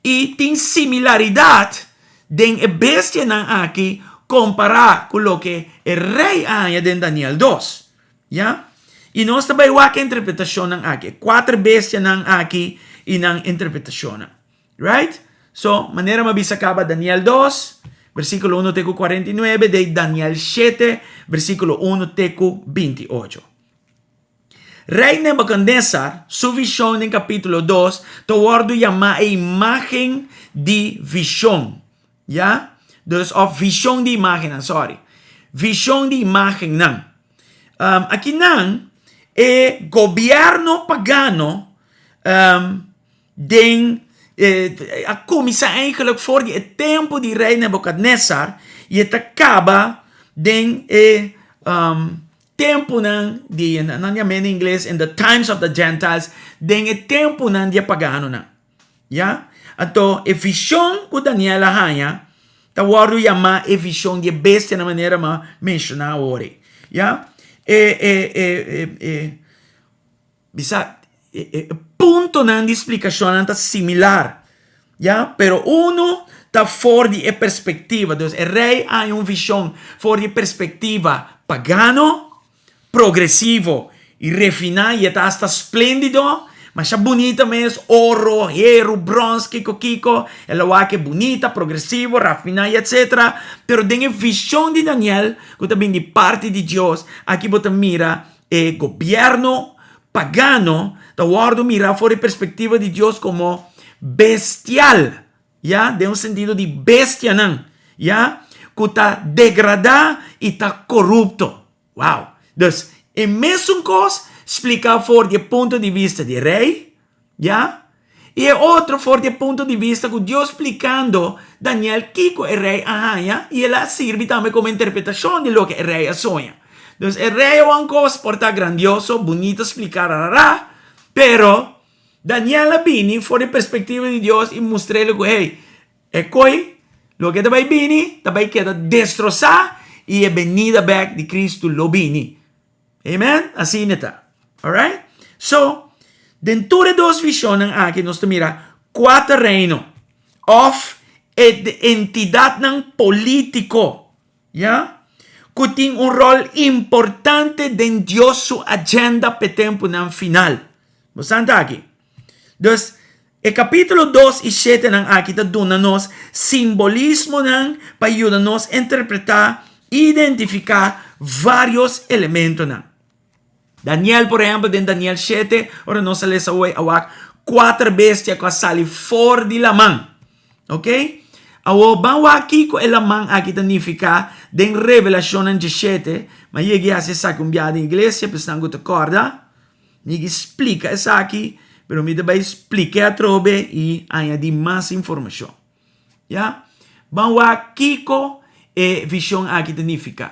I tin similaridat den e bestianan aki kompará ku loke e rei a haña den Daniel dos. Ya? I nos ta bai wak e interpretashonnan aki, e kuater bestianan aki i nan interpretashonnan. Right? So, manera mi a bisa kaba Daniel dos, versíkulo uno te ku 49, dei Daniel shete, versíkulo uno te ku 28. Rei Nebukadnesar su vishon den kapítulo dos ta wòrdu yamá e imágen di vishon. Ya? Dus, òf vishon di imágennan, sòri. Vishon di imágennan. Um, akinan e gobièrnu pagano um, den eh, a kuminsá eigenlijk for di e tempu di rei Nebukadnesar i e ta kaba den e um, tempunan di, nan yam'é na ingles, in the times of the Gentiles, den e tempunan di e paganonan. Ya? Anto, e vishon ku Daniel a haña ta wòrdu yamá e vishon di e bestianan manera mi a menshoná awor ei. Ya? E, e, e, e, e, bisa, e, e puntonan di splikashonnan ta similar. Ya? Pero unu ta for di e perspektiva, dus e rei a haña un vishon for di e perspektiva pagano, progresivo i refiná i e ta hasta spléndido, masha bunita mes, oro, heru, bròns, kiko kiko, el a wak e bunita, progresivo, rafiná i etsetera, pero den e vishon di Daniel ku ta bin di parti di Dios, aki bo ta mira e gobièrnu pagano ta wòrdu mirá for di perspektiva di Dios komo bestial, ya, den un sentido di bestianan, ya, ku ta degradá i ta korupto. Wow! Dus, e mesun kos spliká for di e punto di bista di e rei, ya, i e otro for di e punto di bista ku Dios splikando Daniel kiko e rei a haña i el a sirbi tambe komo interpretashon di loke e rei a soña. Dus, e rei a wou kos por ta grandioso, bunita spliká, rarará, pero Daniel a bini for di e perspektiva di Dios i mustr'el ku, hey, E koi, loke ta bai bini, ta bai keda destrosá i e benida bèk di Kristu lo bini. Amen? Asina ta. Alright? So, den tur e dos vishonnan aki nos ta mira kuater reino òf e entidatnan polítiko, ya, ku tin un ròl importante den Dios su agenda p'e tempunan final. Bo sa ta aki? Dus, e kapítulo dos i shetenan aki ta duna nos simbolismonan pa yuda nos interpretá i identifiká vários elementonan. Daniel, por ehèmpel, den Daniel shete, ora nos a lesa awor, a wak kuater bestia ku a sali for di laman. Ok? Awor, ban wak kiko e laman aki ta nifiká den Revelashonnan djeshete. Mi a yega i hasi esaki un biaha den iglesia, pa esnan ku ta kòrda. Mi ki splika esaki, pero mi ta bai splik'é atrobe i añadí mas informashon. Ya? Ban wak kiko e vishon aki ta nifiká.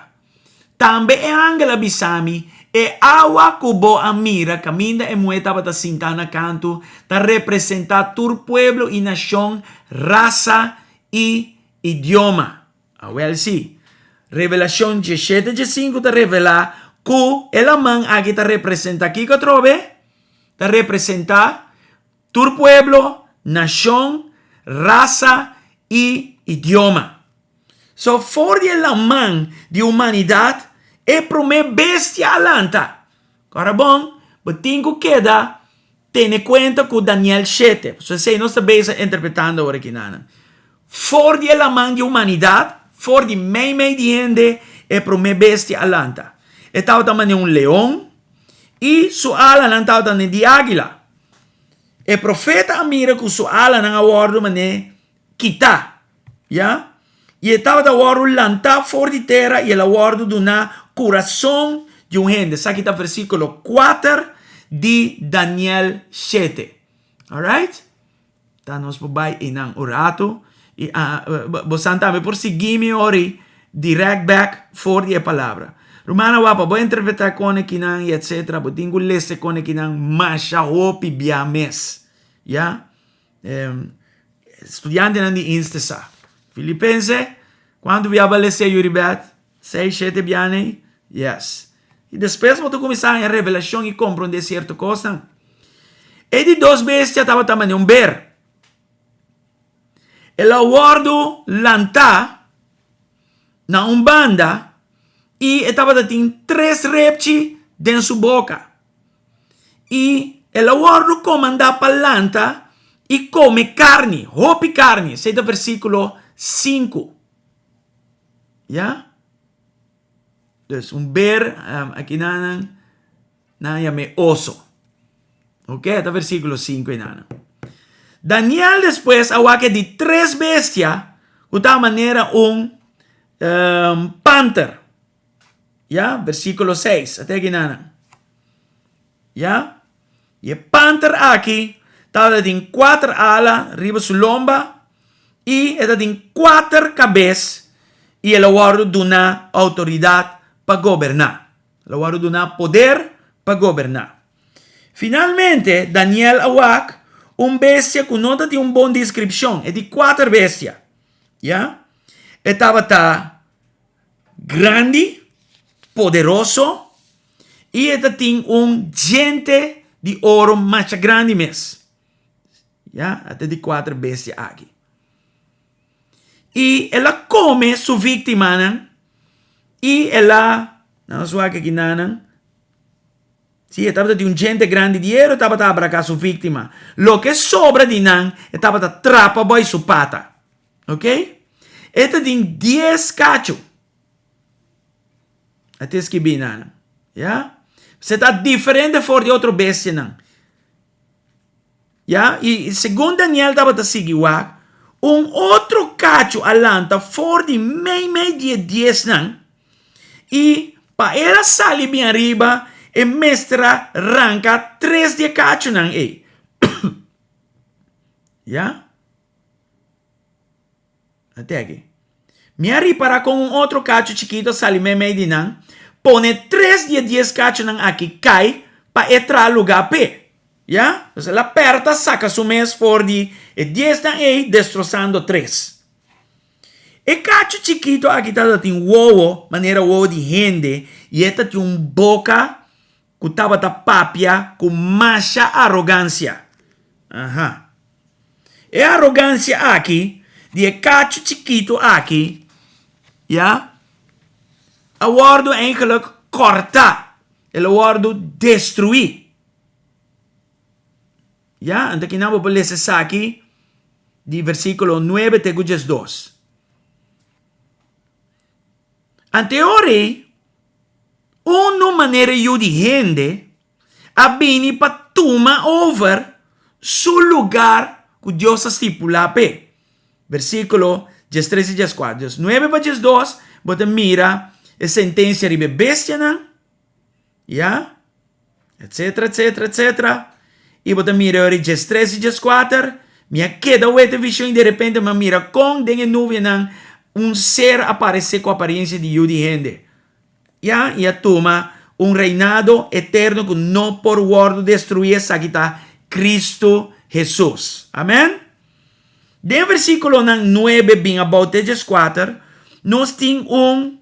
Tambe e angel a bisa mi, E awa ku bo a mira kaminda e muhé tabata sintá na kantu ta representá tur pueblo i nashon, rasa i idioma. Awel sí, Revelashon diesshete diesinku ta revelá ku e laman aki ta representá kiko atrobe? Ta representá tur pueblo, nashon, rasa i idioma. So, for di e laman di humanidat, e promé bestia a lanta. Ora bon, bo tin ku keda tene kuenta ku Daniel shete. Pasobra esei nos ta bezig interpretando awor aki nan. For di e laman di humanidat, for di meimei di hende, e promé bestia a lanta. E tabata manera un leon i su alanan tabata manera di águila. E profeta a mira ku su alanan a wòrdu manera kitá, ya, i e tabata wòrdu lantá for di tera i el a wòrdu duná kurason di un hende. Esaki ta versíkulo kuater di Daniel shete. Alright? Ta nos por bai einan un ratu i bosan tambe por sigui mi ori dirèkt bèk for di e palabra. Rumannan wapa, bo interpretá kon ekinan i etsetera, bo tin ku lesa kon ekinan masha hopi bia mes. Ya? Studiantenan di Inste sa. Filipense, kuantu bia bo a lesa Yuribet? Seis, shete bia nei? Yes. I despues bo ta kuminsá haña revelashon i komprondé sierto kosnan. E di dos bestia tabata manera un ber. El a wòrdu lantá. na un banda i e tabata tin tres repchi den su boka. I el a wòrdu komandá pa lanta i kome karni, hopi karni. Esei ta versíkulo sinku. Ya? Dus un ber, aki nan nan yam'é oso. Ok, ta versíkulo sinku einan. Daniel despues a wak e di tres bestia ku ta manera un panter. Ya, versíkulo seis, ate aki nan. Ya, i e panter aki tabatin kuater ala riba su lomba i e tabatin kuater kabes i el a wòrdu duná outoridat pa goberná. El a wòrdu duná poder pa goberná. Finalmente, Daniel a wak un bestia ku no tatin un bon deskripshon, e di kuater bestia. Ya, e tabata grandi, poderoso i e ta tin un djente di oro masha grandi mes. Ya, e ta di kuater bestia aki. I el a kome su víktimanan i el a, nan a swak aki nanan, si, e tabata tin un djente grandi di hero, e tabata abraká su víktima. Loke sobra di nan, e tabata trapa boi su pata. Ok? E ta tin dies kachu. A ta skibí nan. Ya? Se ta diferente for di otro bestianan. Ya? I segun Daniel tabata sigui wak, un otro kachu a lanta for di meimei di e diesnan, i pa el a sali bin ariba, e mester a ranka tres di e kachunan ei. Ya? Ate aki. Mi a ripara kon un otro kachu chikitu a sali meimei di nan, pone tres di e dies kachunan aki kai pa e traha lugá p'e. Ya? Pues el a pèrta saka su mes for di e diesnan ei, destrosando tres. E kachu chikitu aki tabatin wowo manera wowo di hende i e tatin un boka ku tabata papia ku masha arogansia. Aha. E arogansia aki di e kachu chikitu aki, ya, a wòrdu eigenlijk kòrtá, el a wòrdu destruí. Ya, anto kinan bo por lesa esaki di versíkulo nuebe te ku diesdos. Anto e ora ei, unu manera yu di hende a bini pa tuma over su lugar ku Dios a stipulá p'e. Versíkulo diestres i dieskuater. Diesnuebe pa diesdos, bo ta mira e sentensia riba e bestianan, ya, etsetera, etsetera, etsetera. I bo ta mira e ora diestres i dieskuater, mi a keda wet e vishon i derepente mi a mira kon den e nubianan un ser a paresé ku aparensia di yu di hende. Ya, i a tuma un reinado eterno ku no por wòrdu destruí, esaki ta Kristu Hesus. Amèn? Den versíkulonan nuebe bin abou te dieskuater, nos tin un,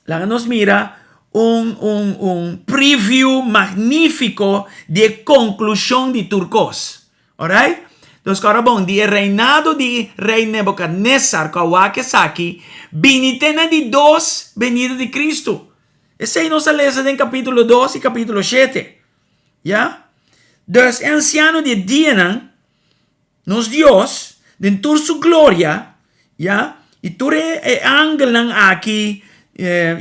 laga nos mira, un, un, un preview magnífiko di e konklushon di tur kos. Alright? Dus kòrda bon, di e reinado di Rei Nebukadnesar ku a wak esaki, bini te na di dos benida di Kristu. Esei nos a lesa den kapítulo dos i kapítulo shete. Ya? Dus e ansiano di e dianan, nos Dios, den tur su gloria, ya, i tur e e angelnan aki,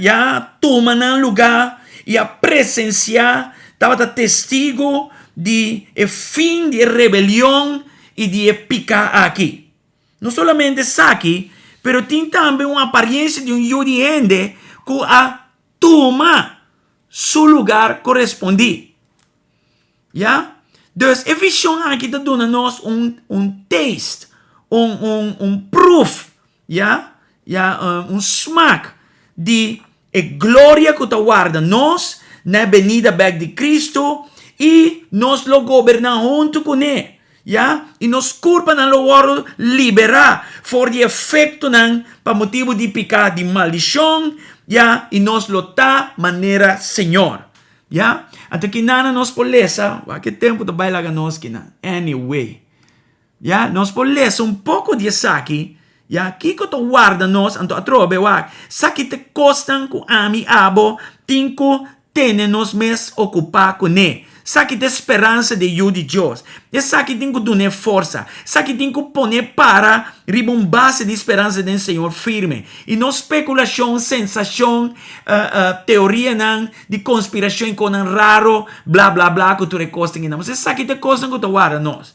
ya, tuma nan lugá i a presensiá, tabata testigu di e fin di e rebelion i di e piká aki. No solamente esaki, pero tin tambe un apariencia di un yu di hende ku a tuma su lugar korespondí. Ya? Dus e vision aki ta duna nos un un taste, un un un proef, ya, ya, un smaak di e gloria ku ta warda nos na e benida bek di Cristo i nos lo goberná huntu kuné, ya, i nos kurpanan lo wòrdu liberá for di efektonan pa motibu di piká di maldishon, ya, i nos lo ta manera Señor. Ya, anto kinana nos por lesa, wak e tempu ta bai laga nos kinan, anyway, ya, nos por lesa un poko di esaki, Ya, kiko ta warda nos? Anto atrobe wak, sa ki ta e kosnan ku ami abo tin ku tene nos mes okupá kuné. Esaki ta e speransa di e Yu di Dios. Esaki tin ku dun'é forsa. Esaki tin ku pon'é para riba un base di speransa den Señor firme, i no spekulashon, sensashon, teorianan di konspirashon i konan raro, bla bla bla ku tur e kosnan ei nan. Esaki ta e kosnan ku ta warda nos.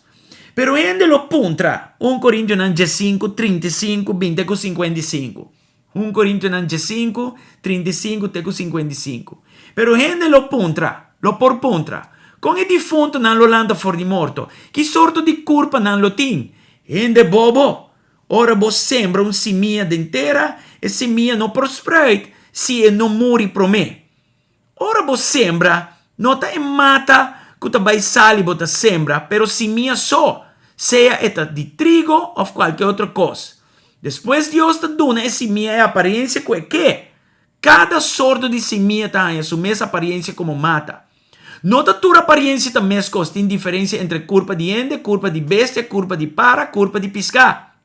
Pero hende lo puntra, un Korintionan diesinku, 35, binti ku 55. Un Korintionan 15, 35 te ku 55. Pero hende lo puntra, lo por puntra, Kon e difuntonan lo lanta for di morto? Ki sorto di kurpa nan lo tin? Hende bobo! Ora bo sembra un simia den tera, e simia no por spruit si e no muri promé. Ora bo sembra, no ta e mata ku ta bai sali bo ta sembra, pero simia so, sea e ta di trigo òf kualke otro kos. Despues Dios ta duna e simia e aparensia ku e ke. Kada sorto di simia ta haña su mes aparensia komo mata. No ta tur aparensia ta meskos, tin diferensia entre kurpa di hende, kurpa di bestia, kurpa di para, kurpa di piská.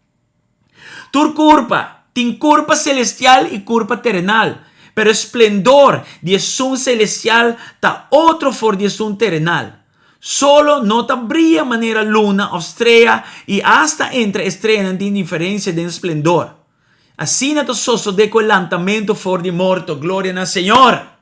Tur kurpa tin kurpa selestial i kurpa terenal, pero e splendor di esun selestial ta otro for di esun terenal. Solo no ta bria manera luna òf strea i asta entre e streanan tin diferensia den splendor. Asina ta sosodé ku e lantamentu for di morto. Gloria na Señor!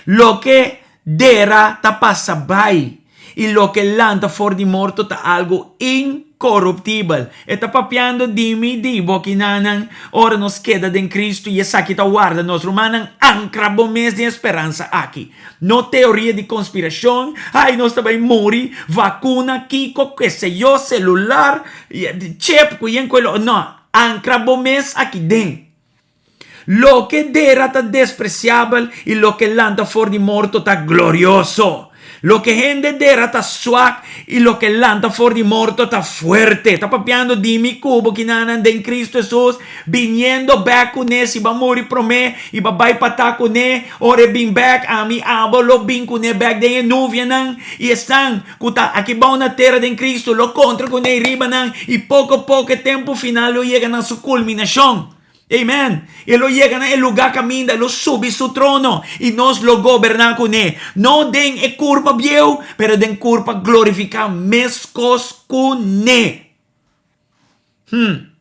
Loke dera ta pasa bai, i loke lanta for di morto ta algu inkoruptibel. E ta papiando di mi, di bo kinanan, ora nos keda den Kristu i esaki ta warda nos. Rumannan, ankra bo mes den e speransa aki. No teoria di konspirashon, ai nos ta bai muri, vakuna, kiko, keseyo, selular, chip, ku yen ku e lo. No, ankra bo mes aki den. Loke dera ta despresiabel i loke lanta for di morto ta glorioso. Loke hende dera ta swak i loke lanta for di morto ta fuerte. Ta papiando di mi ku bo kinanan den Kristu Hesus, biniendo bek kuné si bo a muri promé i bo a bai patá kuné, ora e bin bek, ami abo lo bin kuné bek den e nuvianan i esnan ku ta aki bou na tera den Kristu lo kontra kuné riba nan i poko poko e tempu final lo yega na su kulminashon. Amen. E lo yega na e lugá kaminda e lo subi su trono i nos lo goberná kuné, no den e kurpa bieu, pero den kurpa glorifiká meskos kuné. Hm.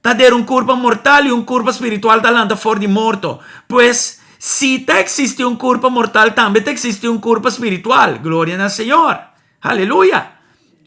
Ta der un kurpa mortal i un kurpa spiritual ta lanta for di morto. Pues, si ta eksistí un kurpa mortal, tambe ta eksistí un kurpa spiritual. Gloria na Señor. Aleluya!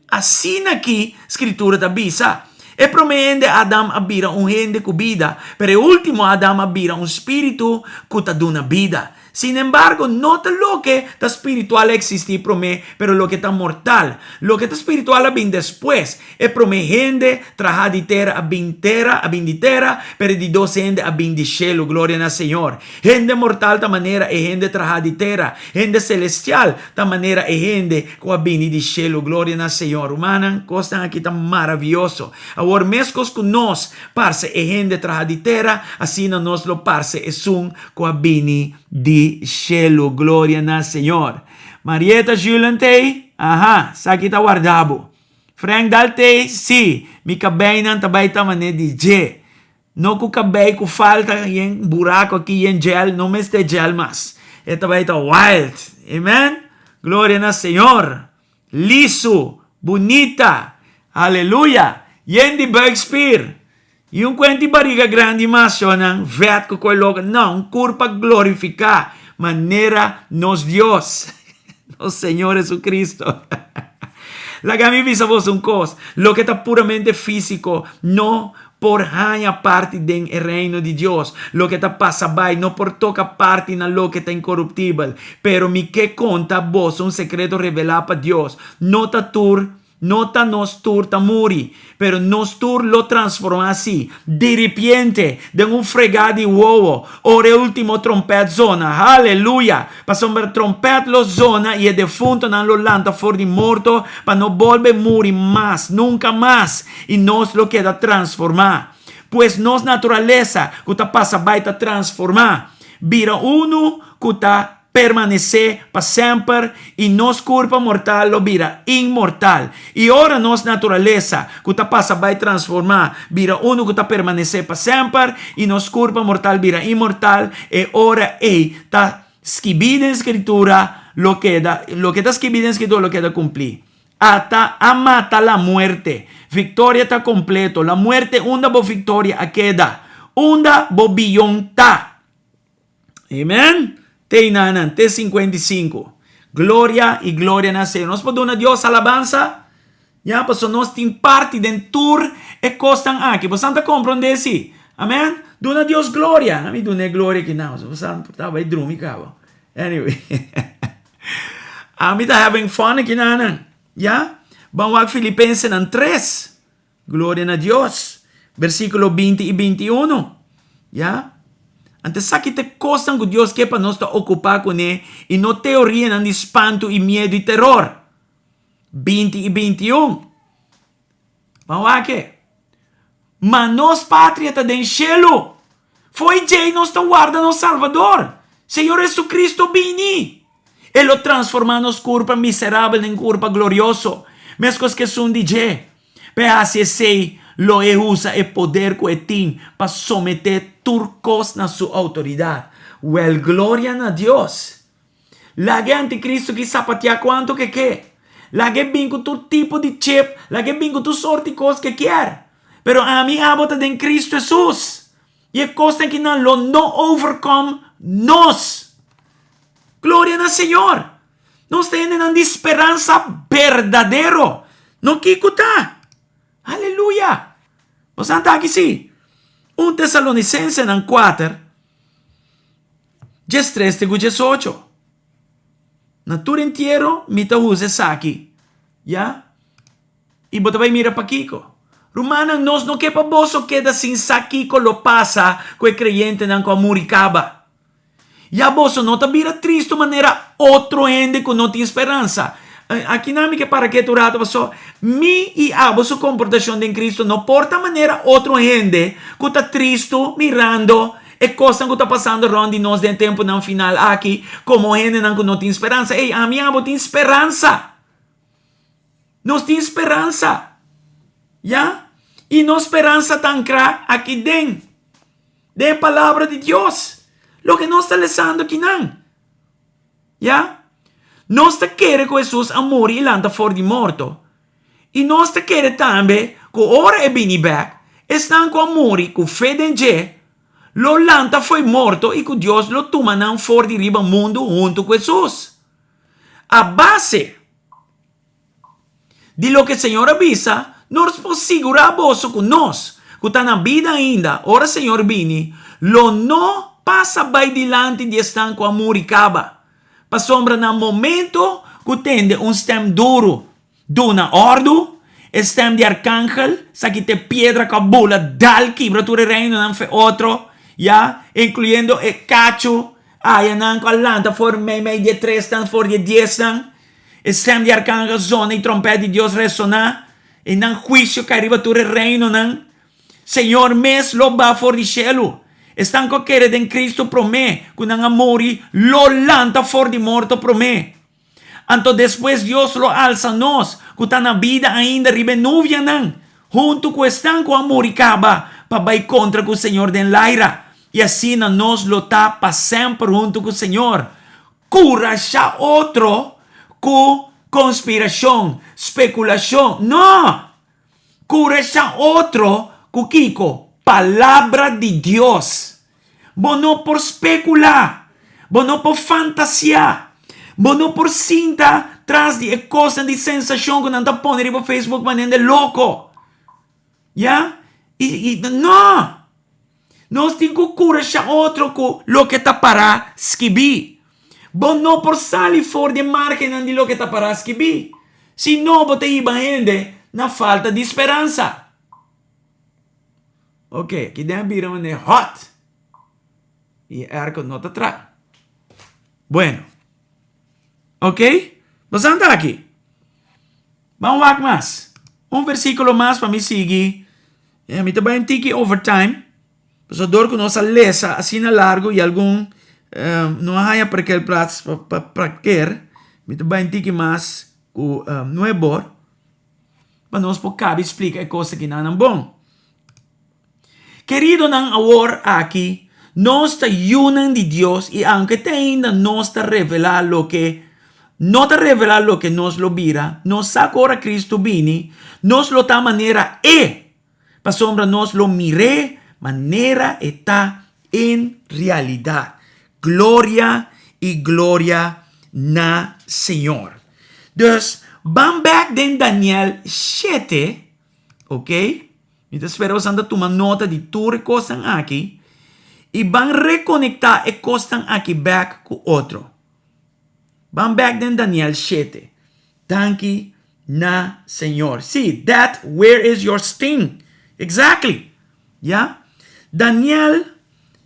Asina ki Skritura ta bisa, E promé hende Adam a bira un hende ku bida, pero e último Adam a bira un spiritu ku ta duna bida. Sinembargo, no ta loke ta spiritual a eksistí promé, pero loke ta mortal. Loke ta spiritual a bin despues. E promé hende trahá di tera a bin tera, a bin di tera, pero e di dos hende a bin di shelu. Gloria na Señor! Hende mortal ta manera e hende trahá di tera, hende selestial ta manera e hende ku a bini di shelu. Gloria na Señor. Rumannan, kosnan aki ta maravioso. Awor, meskos ku nos parse e hende trahá di tera, asina nos lo parse esun ku a bini di shelu. Gloria na Señor. Marieta Julen t'ei? Aha, esaki ta warda bo. Frank Dal t'ei? Sí, mi kabeinan ta bai ta manera di dje. No ku kabei ku falta yen buraco aki yen gel no mester gel mas e ta bai ta wild amen gloria na señor liso bunita aleluya yen di buikspier y un cuenti bariga grandi mas shownan vet ku koe loco no un curpa glorifica manera nos Dios nos señor Jesucristo laga mi bisa boso un cos loke ta puramente fisico no por haña parti den e Reino di Dios. Loke ta pasa bai no por toka parti na loke ta inkoruptibel. Pero mi ke konta boso un sekreto revelá pa Dios, No ta tur, no ta nos tur ta muri, pero nos tur lo transformá, sí, diripiente, den un fregá di wowo, ora e último trompèt zona. Haleluya! Pasobra trompèt lo zona i e defuntonan lo lanta for di morto pa no bolbe muri mas, nunka mas, i nos lo keda transformá. Pues nos naturalesa ku ta pasa bai ta transformá, bira unu ku ta. permanesé pa semper i nos kurpa mortal lo bira inmortal. I ora nos naturalesa ku ta pasa bai transformá bira unu ku ta permanesé pa semper i nos kurpa mortal bira inmortal, e ora ei ta skibí den Skritura lo keda, loke ta skibí den Skritura lo keda kumplí. Ata a mata la muerte. Viktoria ta kompleto. La muerte unda bo viktoria a keda? Unda bo biyon ta? Amen. Te inanan, te 55. Gloria y gloria na Señor. Nos por duna Dios alabansa? Ya, paso nos tin parti den tur e cosnan aki. Bo ta comprende si? Amen. Duna Dios gloria. Ami duna gloria aki now. Bo ta bai drumi caba. Anyway. Ami ta having fun aki nanan. Ya? Ban wak Filipensenan 3. Gloria na Dios. Versíkulo 20 i 21. Ya? Anto esaki ta e kosnan ku Dios ke pa nos ta okupá kuné i no teorianan di spantu i miedu i teror. 20 i 21. Ban wak e. Ma nos patria ta den shelu. Fo'i djei nos ta warda nos Salvador, Señor Jesucristo bini. E lo transformá nos kurpa miserabel den kurpa glorioso, meskos ku esun di dje. Pa e hasi esei, lo e usa e poder ku e tin pa someté tur kos na su outoridat. Wèl, gloria na Dios! Laga e antikristu ki sapatiá kuantu ku e ke. Laga e bin ku tur tipo di chip, laga e bin ku tur sorti kos ku e kier. Pero ami i abo ta den Kristu Hesus. I e kosnan kinan lo no overkom nos. Gloria na Señor! Nos ta hendenan di speransa berdadero. No kiko ta. Aleluya! Nos a anta aki si. Un Tesalonicensenan kuater, diestres te ku diesocho. Na tur entiero mi ta usa esaki. Ya? I bo ta bai mira pakiko. Rumannan, nos no ke pa boso keda sin sa kiko lo pasa ku e kreyentenan ku a muri kaba. Ya boso no ta bira tristu manera otro hende ku no tin speransa. Akinan mi ke para ketu un ratu paso mi i abo su komportashon den Kristu no por ta manera otro hende ku ta tristu mirando e kosnan ku ta pasando rònt di nos den e tempunan final aki komo hendenan ku no tin speransa. Ey, ami i abo tin speransa! Nos tin speransa. Ya? I nos speransa ta ankrá aki den, den e Palabra di Dios, loke nos ta lesando akinan. Ya? Nos ta kere ku Hesus a muri i lanta for di morto. I nos ta kere tambe ku ora e bini bèk, esnan ku a muri ku fe den dje lo lanta fo'i morto i ku Dios lo tuma nan for di riba mundu huntu ku Hesus. A base di loke Señor a bisa, nos por sigurá boso ku nos, ku ta na bida ainda ora Señor bini, lo no pasa bai dilanti di esnan ku a muri kaba. Pasobra na momento ku tende un stèm duru duna òrdu, e stèm di arkangel, esaki ta e piedra ku a bula dal kibra tur e reinonan fe otro, ya, inkluyendo e kachu ayanan ku a lanta for meimei di e tresnan, for di e diesnan. E stèm di arkangel zona i tròmpèt di Dios resoná, i nan huisio kai riba tur e reinonan. Señor mes lo baha for di shelu. Esnan ku a kere den Kristu promé ku nan a muri lo lanta for di morto promé. Anto despues Dios lo alsa nos ku ta na bida ainda riba e nubianan, huntu ku esnan ku a muri kaba, pa bai kontra ku Señor den laira. I asina nos lo ta pa semper huntu ku Señor. Kurashá otro ku konspirashon, spekulashon. No! Kurashá otro ku kiko? Palabra di Dios. Bo no por spekulá. Bo no por fantasiá. Bo no por sinta tras di e kosnan di sensashon ku nan ta pone riba Facebook manera hende loko. Ya? I, i, no! Nos tin ku kurashá otro ku loke ta pará skibí. Bo no por sali for di e márgennan di loke ta pará skibí. Si no, bo ta hiba hende na falta di speransa. Ok, aki den a bira manera hot. I e airco no ta traha. Bueno. Ok, bo sa anta aki. Ban wak mas. Un versíkulo mas pa mi sigui. Mi ta bai un tiki overtime. Pasobra dor ku nos a lesa asina largu i algun. No a haña parkeerplaats pa pa parkeer. Mi ta bai un tiki mas ku nuebor pa nos por kabi splika e kos akinan bon. Keridonan awor aki nos ta yunan di Dios i aunke te ainda nos ta revelá loke no ta revelá loke nos lo bira, nos sa ku ora Kristu bini nos lo ta manera E, pasobra nos lo mir'é manera E ta en realidat. Gloria i gloria na Señor. Dus, ban bèk den Daniel shete, oke. Mi ta spera boso ta tuma nota di tur e kosnan aki i ban rekonektá e kosnan aki bèk ku otro. Ban bèk den Daniel shete. Danki na Señor. Sí, that where is your sting? Exactly. Ya. Daniel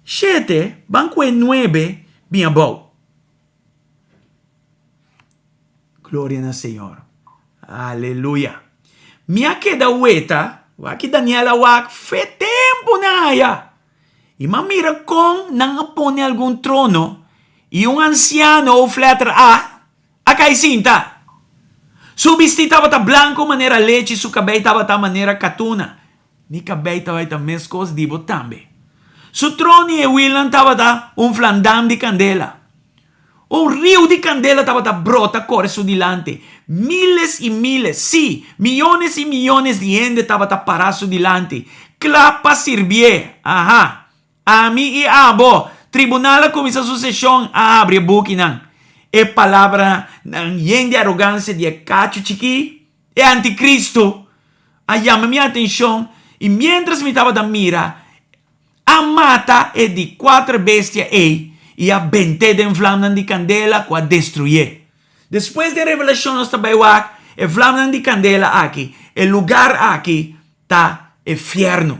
shete, ban ku e nuebe bin abou. Gloria na Señor. Aleluya. Mi a keda weta, wak Daniel a wak fe tempu nan aya. I m'a mira kon nan a pone algun trono i un ansiano of letter A a kai sinta. Su bistí tabata blanku manera lechi, su kabei tabata manera katuna. Mi kabei tabata meskos di bo tambe. Su trono i e wilnan tabata un flandam di kandela. Un riu di kandela tabata brota kore su dilanti. Miles i miles, sí, miyones i miyones di hende tabata pará su dilanti, kla pa sirbié. Aha! Ami i abo! Tribunal a kuminsá su seshon, a habri e bukinan. E palabranan yen di arogansia di e kachu chikí, e antikristu, a yama mi atenshon, i miéntras mi tabata mira, A mata e di kuater bestia ei i a bent'é den vlamnan di kandela ku a destruyé. Despues den Revelashon nos ta bai wak e vlamnan di kandela aki, e lugar aki ta e fièrnu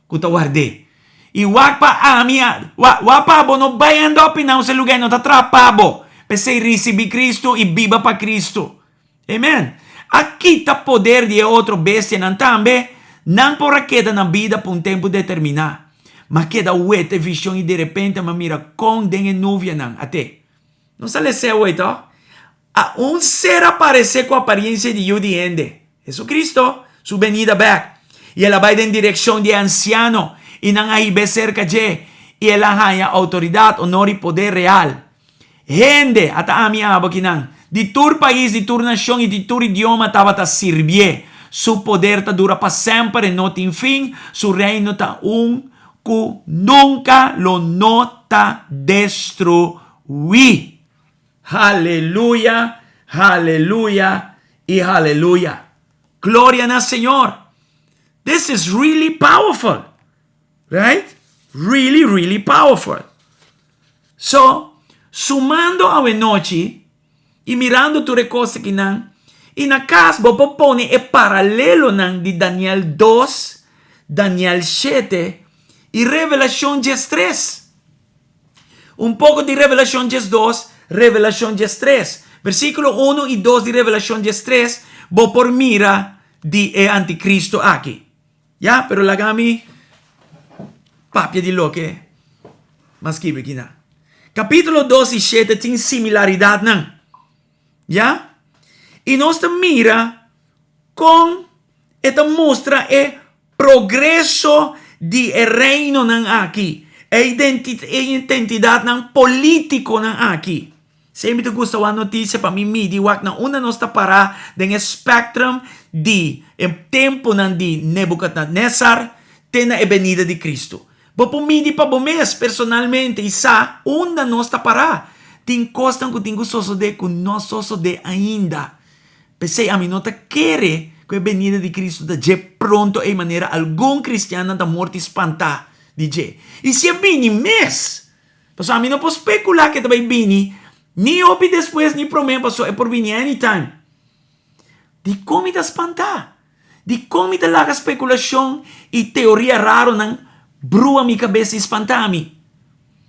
ku ta ward'é. I wak pa ami, wak pa bo no bai end up einan, ose lugar ei no ta traha pa bo. P'esei risibí Kristu i biba pa Kristu. Amen. A kita poder di e otro bestianan tambe, nan por a keda na bida pa un tempu determiná. M'a keda weta e vision i derepente m'a mira kon den e nuvianan, at'é. Nos a les'é awor, tòg? A un ser a paresé ku apariencia di Yu di hende, Jesucristo, su benida bèk. I el a bai den direkshon di e ansiano, i nan a hib'é serka dje, i el a haña outoridat, onor i poder real. Hende, ata ami abo kinan, di tur pais, di tur nashon i di tur idioma tabata sirbié. Su poder ta dura pa semper, e no tin fin, su reino ta un ku nunka lo no ta destruí. Haleluya, haleluya i haleluya. Gloria na Señor. This is really powerful. Right? Really, really powerful. So, sumando awenochi i mirando tur e kos akinan, i na kas bo por pone e paralelonan di Daniel dos, Daniel shete i Revelashon diestres. Un poko di Revelashon diesdos, Revelashon diestres. Versíkulo unu i dos di Revelashon diestres bo por mira di e antikristo aki. Ya, pero laga mi papia di loke m'a skibi aki na. Kapítulo dos i shete tin similaridatnan. Ya? I nos ta mira kon e ta mustra e progreso di e reinonan aki, e identidatnan polítikonan aki. Sey mi ta gusta wak noticia pa mi midi wak na unda nos ta para den e spectrum di e temponan di Nebuchadnezzar te na e benida di Cristo. Bo por midi pa bo mes personalmente y sa unda nos ta para. Tin cosnan cu tin cu sosode cu no a sosode ainda. P'esey ami no ta kere cu e benida di Cristo ta dje pronto ey manera algun cristiannan ta morti spanta di dje. Y si e bini mes, Pasobra ami no por speculá ke ta bai bini ni hopi despues ni promé pasobra e por bini anytime. Dikon mi ta spantá? Dikon mi ta laga spekulashon i teoria raronan brua mi kabes i spantá mi?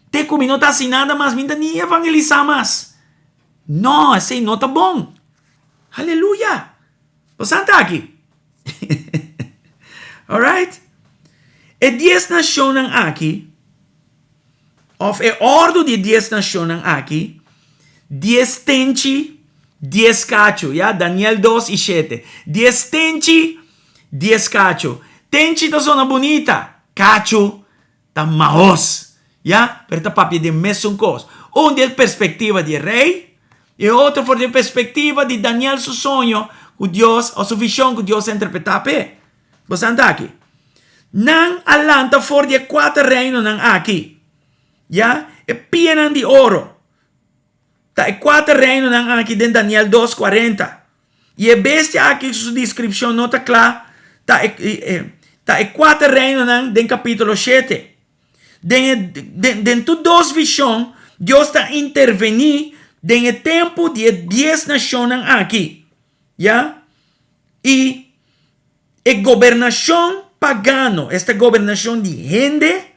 Te ku mi no ta hasi nada mas, mi no ta ni evangelisá mas. No, esei no ta bon. Aleluya! Bo sa ta aki? Alright? E dies nashonnan aki. òf e òrdu di e dies nashonnan aki, dies tenchi, dies kachu, ya, Daniel dos i shete. Dies tenchi, dies kachu. Tenchi ta zona bunita, kachu ta mahos, ya, pero ta papia di e mesun kos. Un di e perspektiva di e rei, i e otro for di e perspektiva di Daniel su soño ku Dios, òf su vishon ku Dios a interpretá p'e. Bo sa ta aki? Nan a lanta for di e kuater reinonan aki, ya, e pianan di oro. Ta e kuater reinonan aki den Daniel dos kuarenta. I e bestia aki su deskripshon no ta kla, ta e ta e kuater reinonan den kapítulo shete. Den e den den tur dos vishon Dios ta intervení den e tempu di e dies nashonnan aki, ya. I e gobernashon pagano, esta gobernashon di hende,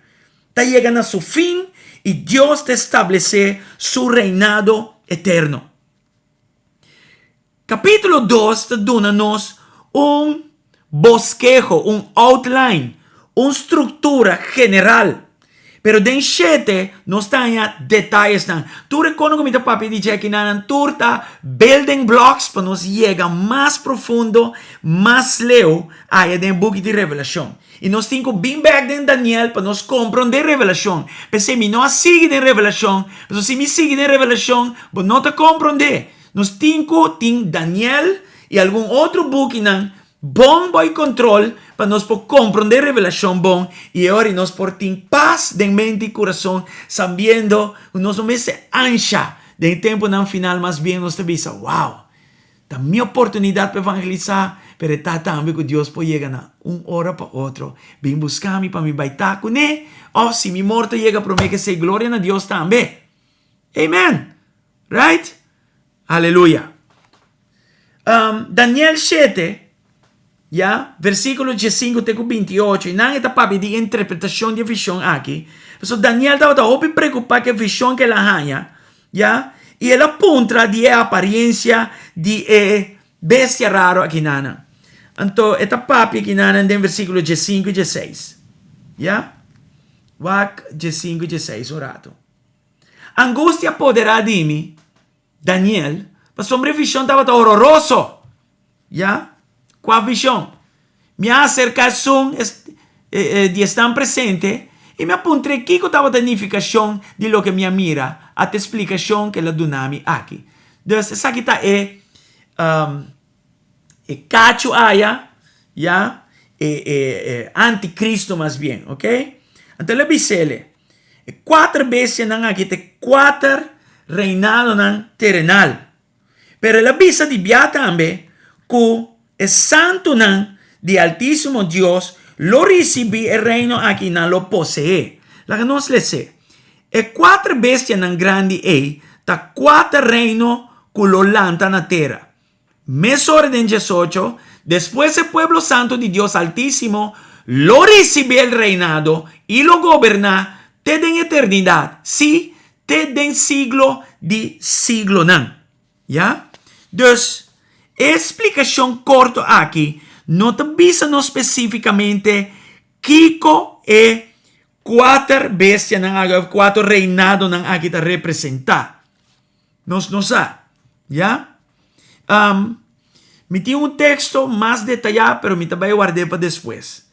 ta yega na su fin i Dios ta establesé su reinado eterno. Kapítulo dos ta duna nos un boskeho, un outline, un struktura general. Pero den shete nos ta haña detayesnan. Tur e kono ku mi ta papia di dje akinanan tur ta building blocks pa nos yega mas profundo, mas leu aya den e buki di Revelashon. I nos tin ku bin bèk den Daniel pa nos komprondé Revelashon. P'esei mi no a sigui den Revelashon, pasobra si mi sigui den Revelashon bo no ta komprondé. Nos tin ku tin Daniel i algun otro bukinan Bon bo i kontrol pa nos por komprondé revelashon bon i e ora nos por tin pas den mente i kurason sabiendo ku nos no mester ansha den e tempunan final mas bien nos ta bisa wow ta mi oportunidat pa evangelisá pero e ta tambe ku Dios por yega na un ora pa otro bin buska mi pa mi bai ta kuné òf si mi morto yega promé ke esei gloria na Dios tambe amen right aleluya. Daniel shete, ya, versíkulo diesinku te ku binti ocho, i nan e ta papia di interpretashon di e vishon aki. Pasobra Daniel tabata hopi preokupá ku e vishon ku el a haña, ya, i el a puntra di e apariensia di e bestia raro akinanan. Anto e ta papia akinanan den versíkulo diesinku i dieseis, ya. Wak diesinku i dieseis un ratu. Angustia a poderá di mi. Daniel, pasobra e vishon tabata hororoso. Ya? Kua vishon? Mi a aserká esun di esnan presente i mi a puntr'é kiko tabata e nifikashon di loke mi a mira, ata e splikashon ku el a duna mi aki. Dus, esaki ta e e kachu aya, ya, e e e antikristo mas bien, ok. Anto el a bis'el, E kuater bestianan aki ta e kuater reinadonan terenal. Pero el a bisa di bia tambe ku e santunan di Altísimo Dios lo risibí e reino aki i nan lo poseé. Laga nos les'é. E kuater bestianan grandi ei ta kuater reino ku lo lanta na tera. Mesora den diesocho, despues e pueblo santu di Dios Altísimo lo risibí el reinado i lo goberná te den eternidat, sí, te den siglo di siglonan. Ya? Dus, e splikashon korto aki no ta bisa nos spesífikamente kiko e kuater bestianan aki òf kuater reinadonan aki ta representá. Nos no sa. Ya? Um, mi tin un teksto mas detayá, pero mi ta bai ward'é pa despues.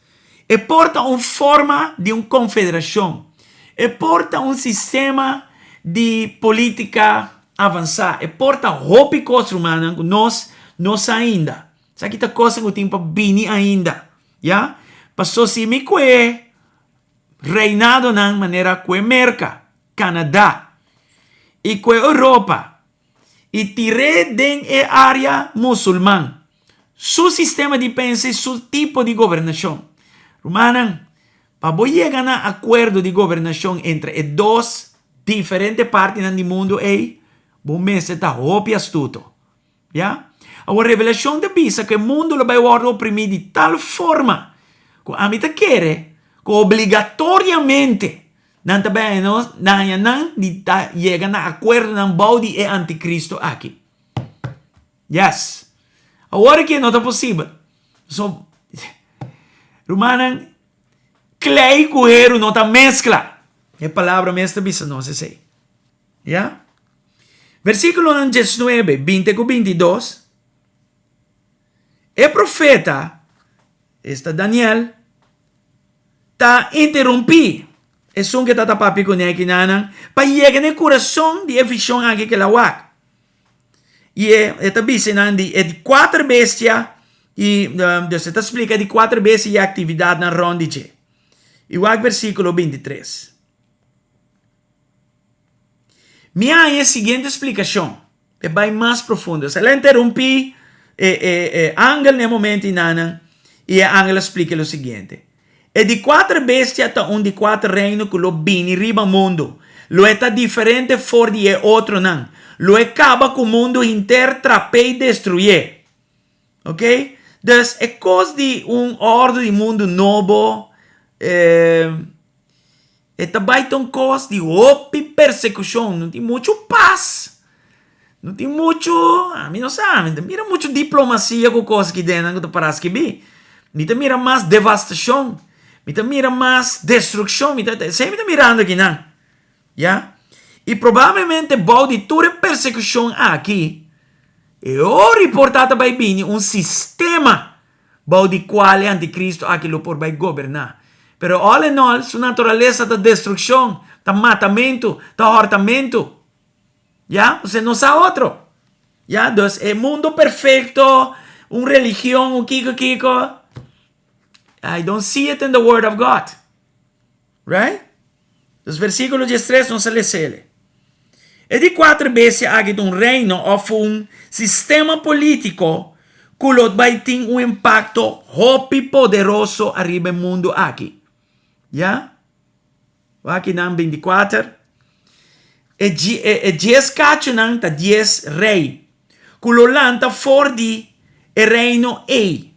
E por ta un forma di un konfederashon. E por ta un sistema di polítika avansá. E por ta hopi kos, rumannan, ku nos no sa ainda. Esaki ta kosnan ku tin pa bini ainda. Ya? Paso si mi kue reinadonan manera kue Merka, Canada i ku e Europa i tir'é den e área musulman. Su sistema di pensa i su tipo di gobernashon. Rumannan, pa bo yega na akuerdo di gobernashon entre e dos diferente partinan di mundu ei, bo mester ta hopi astuto. Ya. Awor Revelashon ta bisa ku e mundu lo bai wòrdu oprimí di tal forma ku ami ta kere ku obligatoriamente nan ta bai haña nos, nan haña nan di ta yega na akuerdonan bou di e antikristo aki. Yes. Awor aki no ta posibel. So, rumannan, klei ku heru no ta meskla. E palabra mes ta bisa nos esei. Ya? Versíkulonan 19, 20 ku 22, e profeta, esta Daniel, ta interumpí esun ku e tabata papia kuné akinanan pa yega na e kurason di e vishon aki ku el a wak. I e ta bisa nan di e di kuater bestia i dus e ta splika e di kuater bestia i e aktividatnan rònt di dje. I wak versíkulo 23. Mi a haña e siguiente splikashon, e bai mas profundo. El a interumpí e e e angel na e momento einanan i e angel a splika lo siguiente, E di kuater bestia ta un di kuater reino ku lo bini riba mundu. Lo e ta diferente for di e otronan. Lo e kaba ku mundu henter trap'é i destruyé. Ok? Dus e kos di un òrdu di mundu nobo, e E ta bai ta un kos di hopi persekushon, no tin muchu pas, no tin muchu, ami no sa, mi ta mira muchu diplomasia ku kos ki den nan ku ta para skibí. Mi ta mira mas devastashon, mi ta mira mas destrukshon, mi ta, esei mi ta mirando akinan, ya. I probablemente bou di tur e persekushon aki, e ora i por ta ta bai bini un sistema bou di kual e antikristu aki lo por bai goberná. Pero all in all, su naturalesa ta destrukshon, ta matamentu, ta hòrtamentu. Ya, pasobra no sa otro. Ya, dus e mundo perfekto, un religion, un kiko kiko, I don't see it in the word of God. Right? Dus versíkulo 13 nos a les'ele. E di kuater bestia aki ta un reino òf un sistema polítiko ku lo bai tin un impakto hopi poderoso ariba e mundu aki. Ya? Wak akinan 24. E, e, e dies kachunan ta dies rei ku lo lanta for di e reino ei.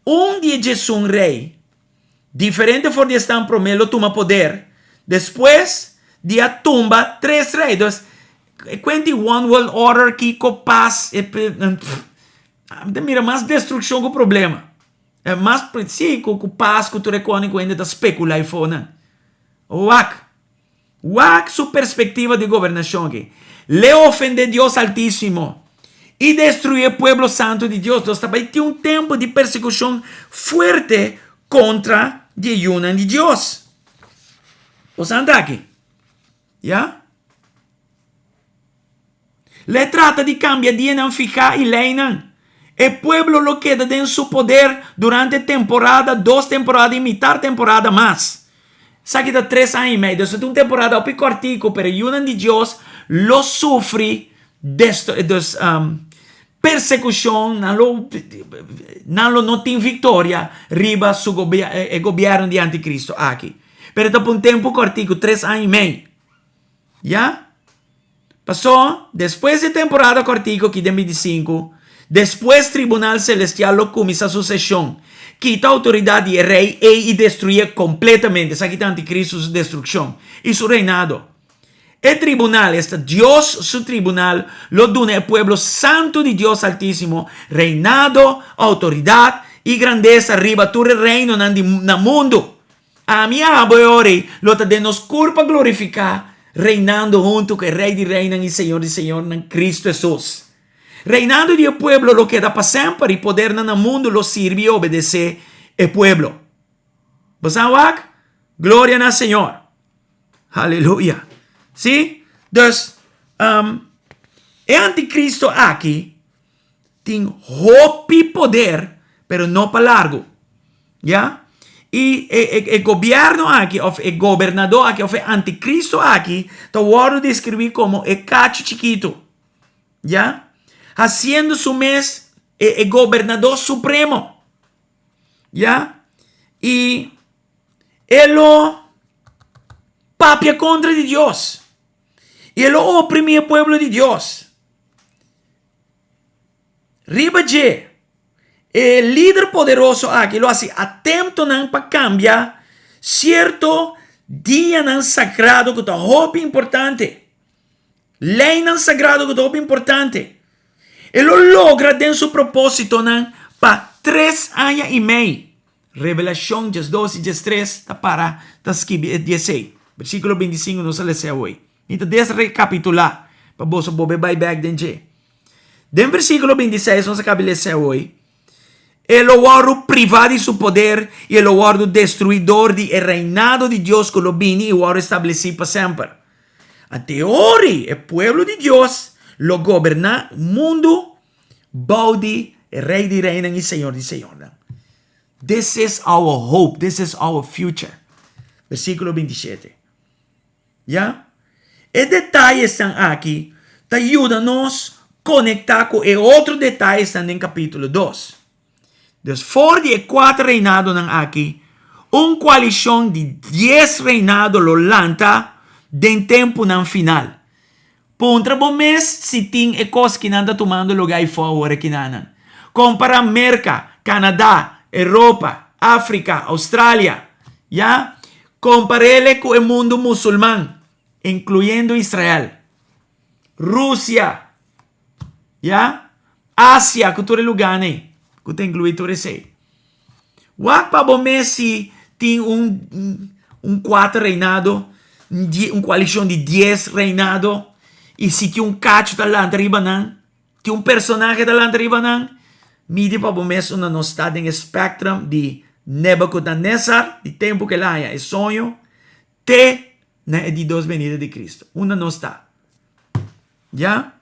Un di e djesun rei, diferente for di esnan promé lo tuma poder, despues di a tumba tres rei. Dus, e kuent di one world order kiko pas, e mi ta mira mas destrukshon ku problema. Mas, si, ku pas ku tur e koni ku hende ta spekulá eifonan. Wak! Wak su perspektiva di gobernashon aki. L'e ofendé Dios Altísimo i destruí e pueblo santu di Dios. Nos ta bai tin un tempu di persekushon fuerte kontra di e yunan di Dios. Bo sa anta aki? Ya? L'e trata di kambia dianan fihá i leinan. E pueblo lo keda den su poder durante temporada, dos temporada i mitar temporada mas. Esaki ta tres aña i mei. Dus ta un temporada hopi kòrtiku, pero e yunan di Dios lo sufri dus persekushon, nan lo nan lo no tin viktoria riba su e gobièrnu di antikristu aki. Pero ta pa un tempu kòrtiku, tres aña i mei. Ya? Pasó, despues di e temporada kòrtiku aki den bintisinku, despues tribunal selestial lo kuminsá su seshon, kita outoridat di e rei ei i destruyé kompletamente, esaki ta antikristu su destrukshon i su reinado. E tribunal, esta Dios su tribunal, lo duna e pueblo santu di Dios Altísimo reinado, outoridat i grandesa riba tur e reinonan di na mundu. Ami abo e ora ei lo ta den nos kurpa glorifiká, reinando huntu ku e Rei di reinan i Señor di señornan, Kristu Hesus. Reinado di e pueblo lo keda pa semper i podernan na mundu lo sirbi i obedesé e pueblo. Bo sa wak? Gloria na Señor! Haleluya! Sí? Dus, e antikristo aki tin hopi poder, pero no pa largu. Ya? I e, e, e gobierno aki, of e gobernador aki, of e anticristo aki, ta wòrdu deskribí komo e kachu chikitu. Ya? Hasiendo su mes e, e gobernador supremo. Ya? I e lo papia kontra di Dios. I e lo oprimí e pueblo di Dios. Riba dje, e lider poderoso aki lo hasi atentonan pa kambia sierto dianan sagrado ku ta hopi importante, leinan sagrado ku ta hopi importante. E lo logra den su propósitonan pa tres aña i mei. Revelashon 12 i 13 ta para ta skibi e di esei. Versíkulo 25 nos a lesa awe. Mi ta djis rekapitulá pa boso bolbe bai bèk den dje. Den versíkulo 26 nos a kaba di lesa awe. E lo wòrdu privá di su poder i e lo wòrdu destruí dor di e reinado di Dios ku lo bini i wòrdu establesí pa semper. Anto e ora ei e pueblo di Dios lo goberná mundu bou di e Rei di reinan i Señor di señornan. This is our hope, this is our future. Versíkulo 27. Ya? E detayenan aki ta yuda nos konektá ku e otro detayenan den kapítulo 2. Dus for di e kuater reinadonan aki, un koalishon di 10 reinado lo lanta den tempunan final. Puntra bo mes si tin e kos ku ta tumando lugá ei aki nan. Kompará Merka, Canadá, Europa, Afrika, Australia, ya? Kompar'é ku e mundu musulman, inkluyendo Israel, Rusia, ya? Asia, ku tur lugá, nè? Ku ta inkluí tur esei. Wak pa bo mes si tin un kuater reinado, un koalishon di 10 reinado, i si tin un kachu ta lanta riba nan, tin un personahe ta lanta riba nan, midi pa bo mes unda nos ta den spectrum di Nebuchadnezzar, di tempu ku el a haña e soño, te na e di dos benida di Cristo. Unda nos ta. Ya?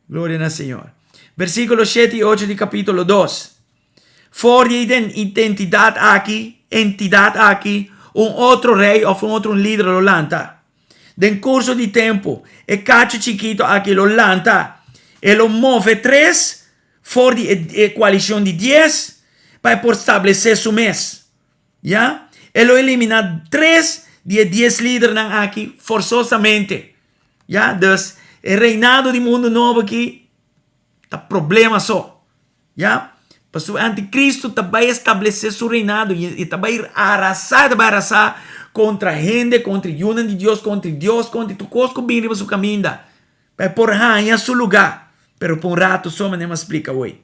Gloria na Señor. Versíkulo 7 i 8 di kapítulo 2. For di entidat aki, un otro rei òf un otro lider lo lanta. Den kurso di tempu, e kachu chikitu aki lo lanta. E lo move tres for di e koalishon di 10 pa por establesé su mes. Ya? E lo eliminá tres di 10 lidernan aki forsosamente. Ya? Dus, e reinado di mundu nobo aki ta problema so. Ya? Pasobra antikristo ta bai establesé su reinado i ta bai arasá, ta bai arasá kontra hende, kontra yunan di Dios, kontra Dios, kontra tur kos ku bin riba su kaminda. Pa por haña su lugá. Pero pa un ratu so, manera mi a splika awe.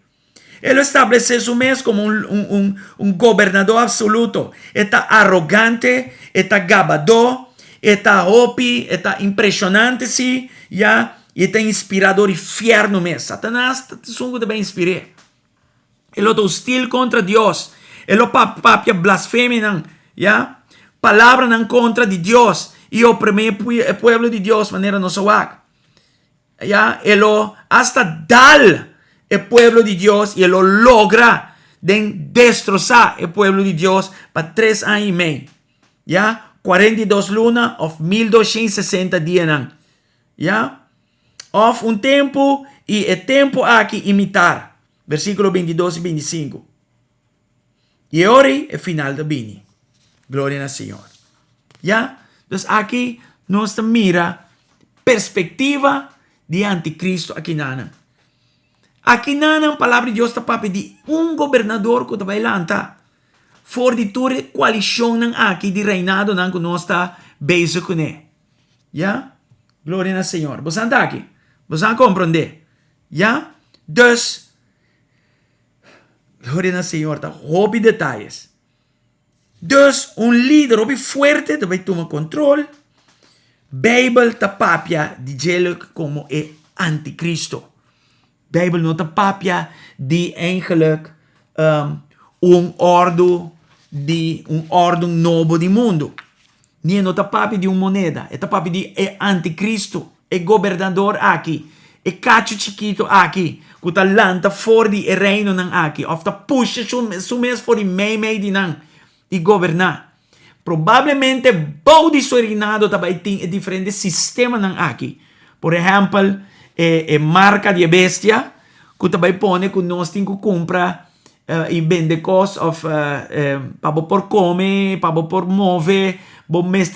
E lo establesé su mes komo un gobernador apsoluto. E ta arogante, e ta gabadó, e ta hopi, e ta impreshonante, sí, ya, i ta inspirador di fièrnu mes. Satanas ta tambe inspirá. E lo ta hostil kontra Dios. E lo papia blasfemia, ya? Palabranan kontra di Dios i oprimí e pueblo di Dios, manera nos a wak. Ya, e lo hasta dal e pueblo di Dios i e lo logra den destrosá e pueblo di Dios pa 3 aña i mei. Ya, 42 luna òf 1260 dia. Ya? Òf un tempu i e tempu aki i mitar. Versíkulo 22 i 25. I awor e final ta bini. Gloria na Señor. Ya? Dus aki nos ta mira perspektiva di antikristo aki nan. Aki nan palabra di Dios ta papia di un gobernador ku ta bai lanta. For di tur koalishonnan aki di reinadonan ku nos ta bezig kuné. Ya? Gloria na Señor. Bo ta aki. Bo a komprondé. Ya? Dus, gloria na Señor, ta hopi detaye. Dus, un lider hopi fuerte ta bai tuma kontrol. Beibel ta papia di dje komo e antikristo. Beibel no ta papia di eigenlijk un òrdu nobo di mundu. Ni no ta papia di un moneda, e ta papia di e antikristo, e gobernador aki, e kachu chikitu aki, ku ta lanta for di e reinonan aki, òf ta pusha su mes for di mei mei di nan, i goberná. Probablemente bou di su reinado tambe tin diferente sistemanan aki. Por ehèmpel, e marka di bestia, ku tambe pone ku nos tin ku kumpra i bende kos òf pa por kome, pa por move, bo mester.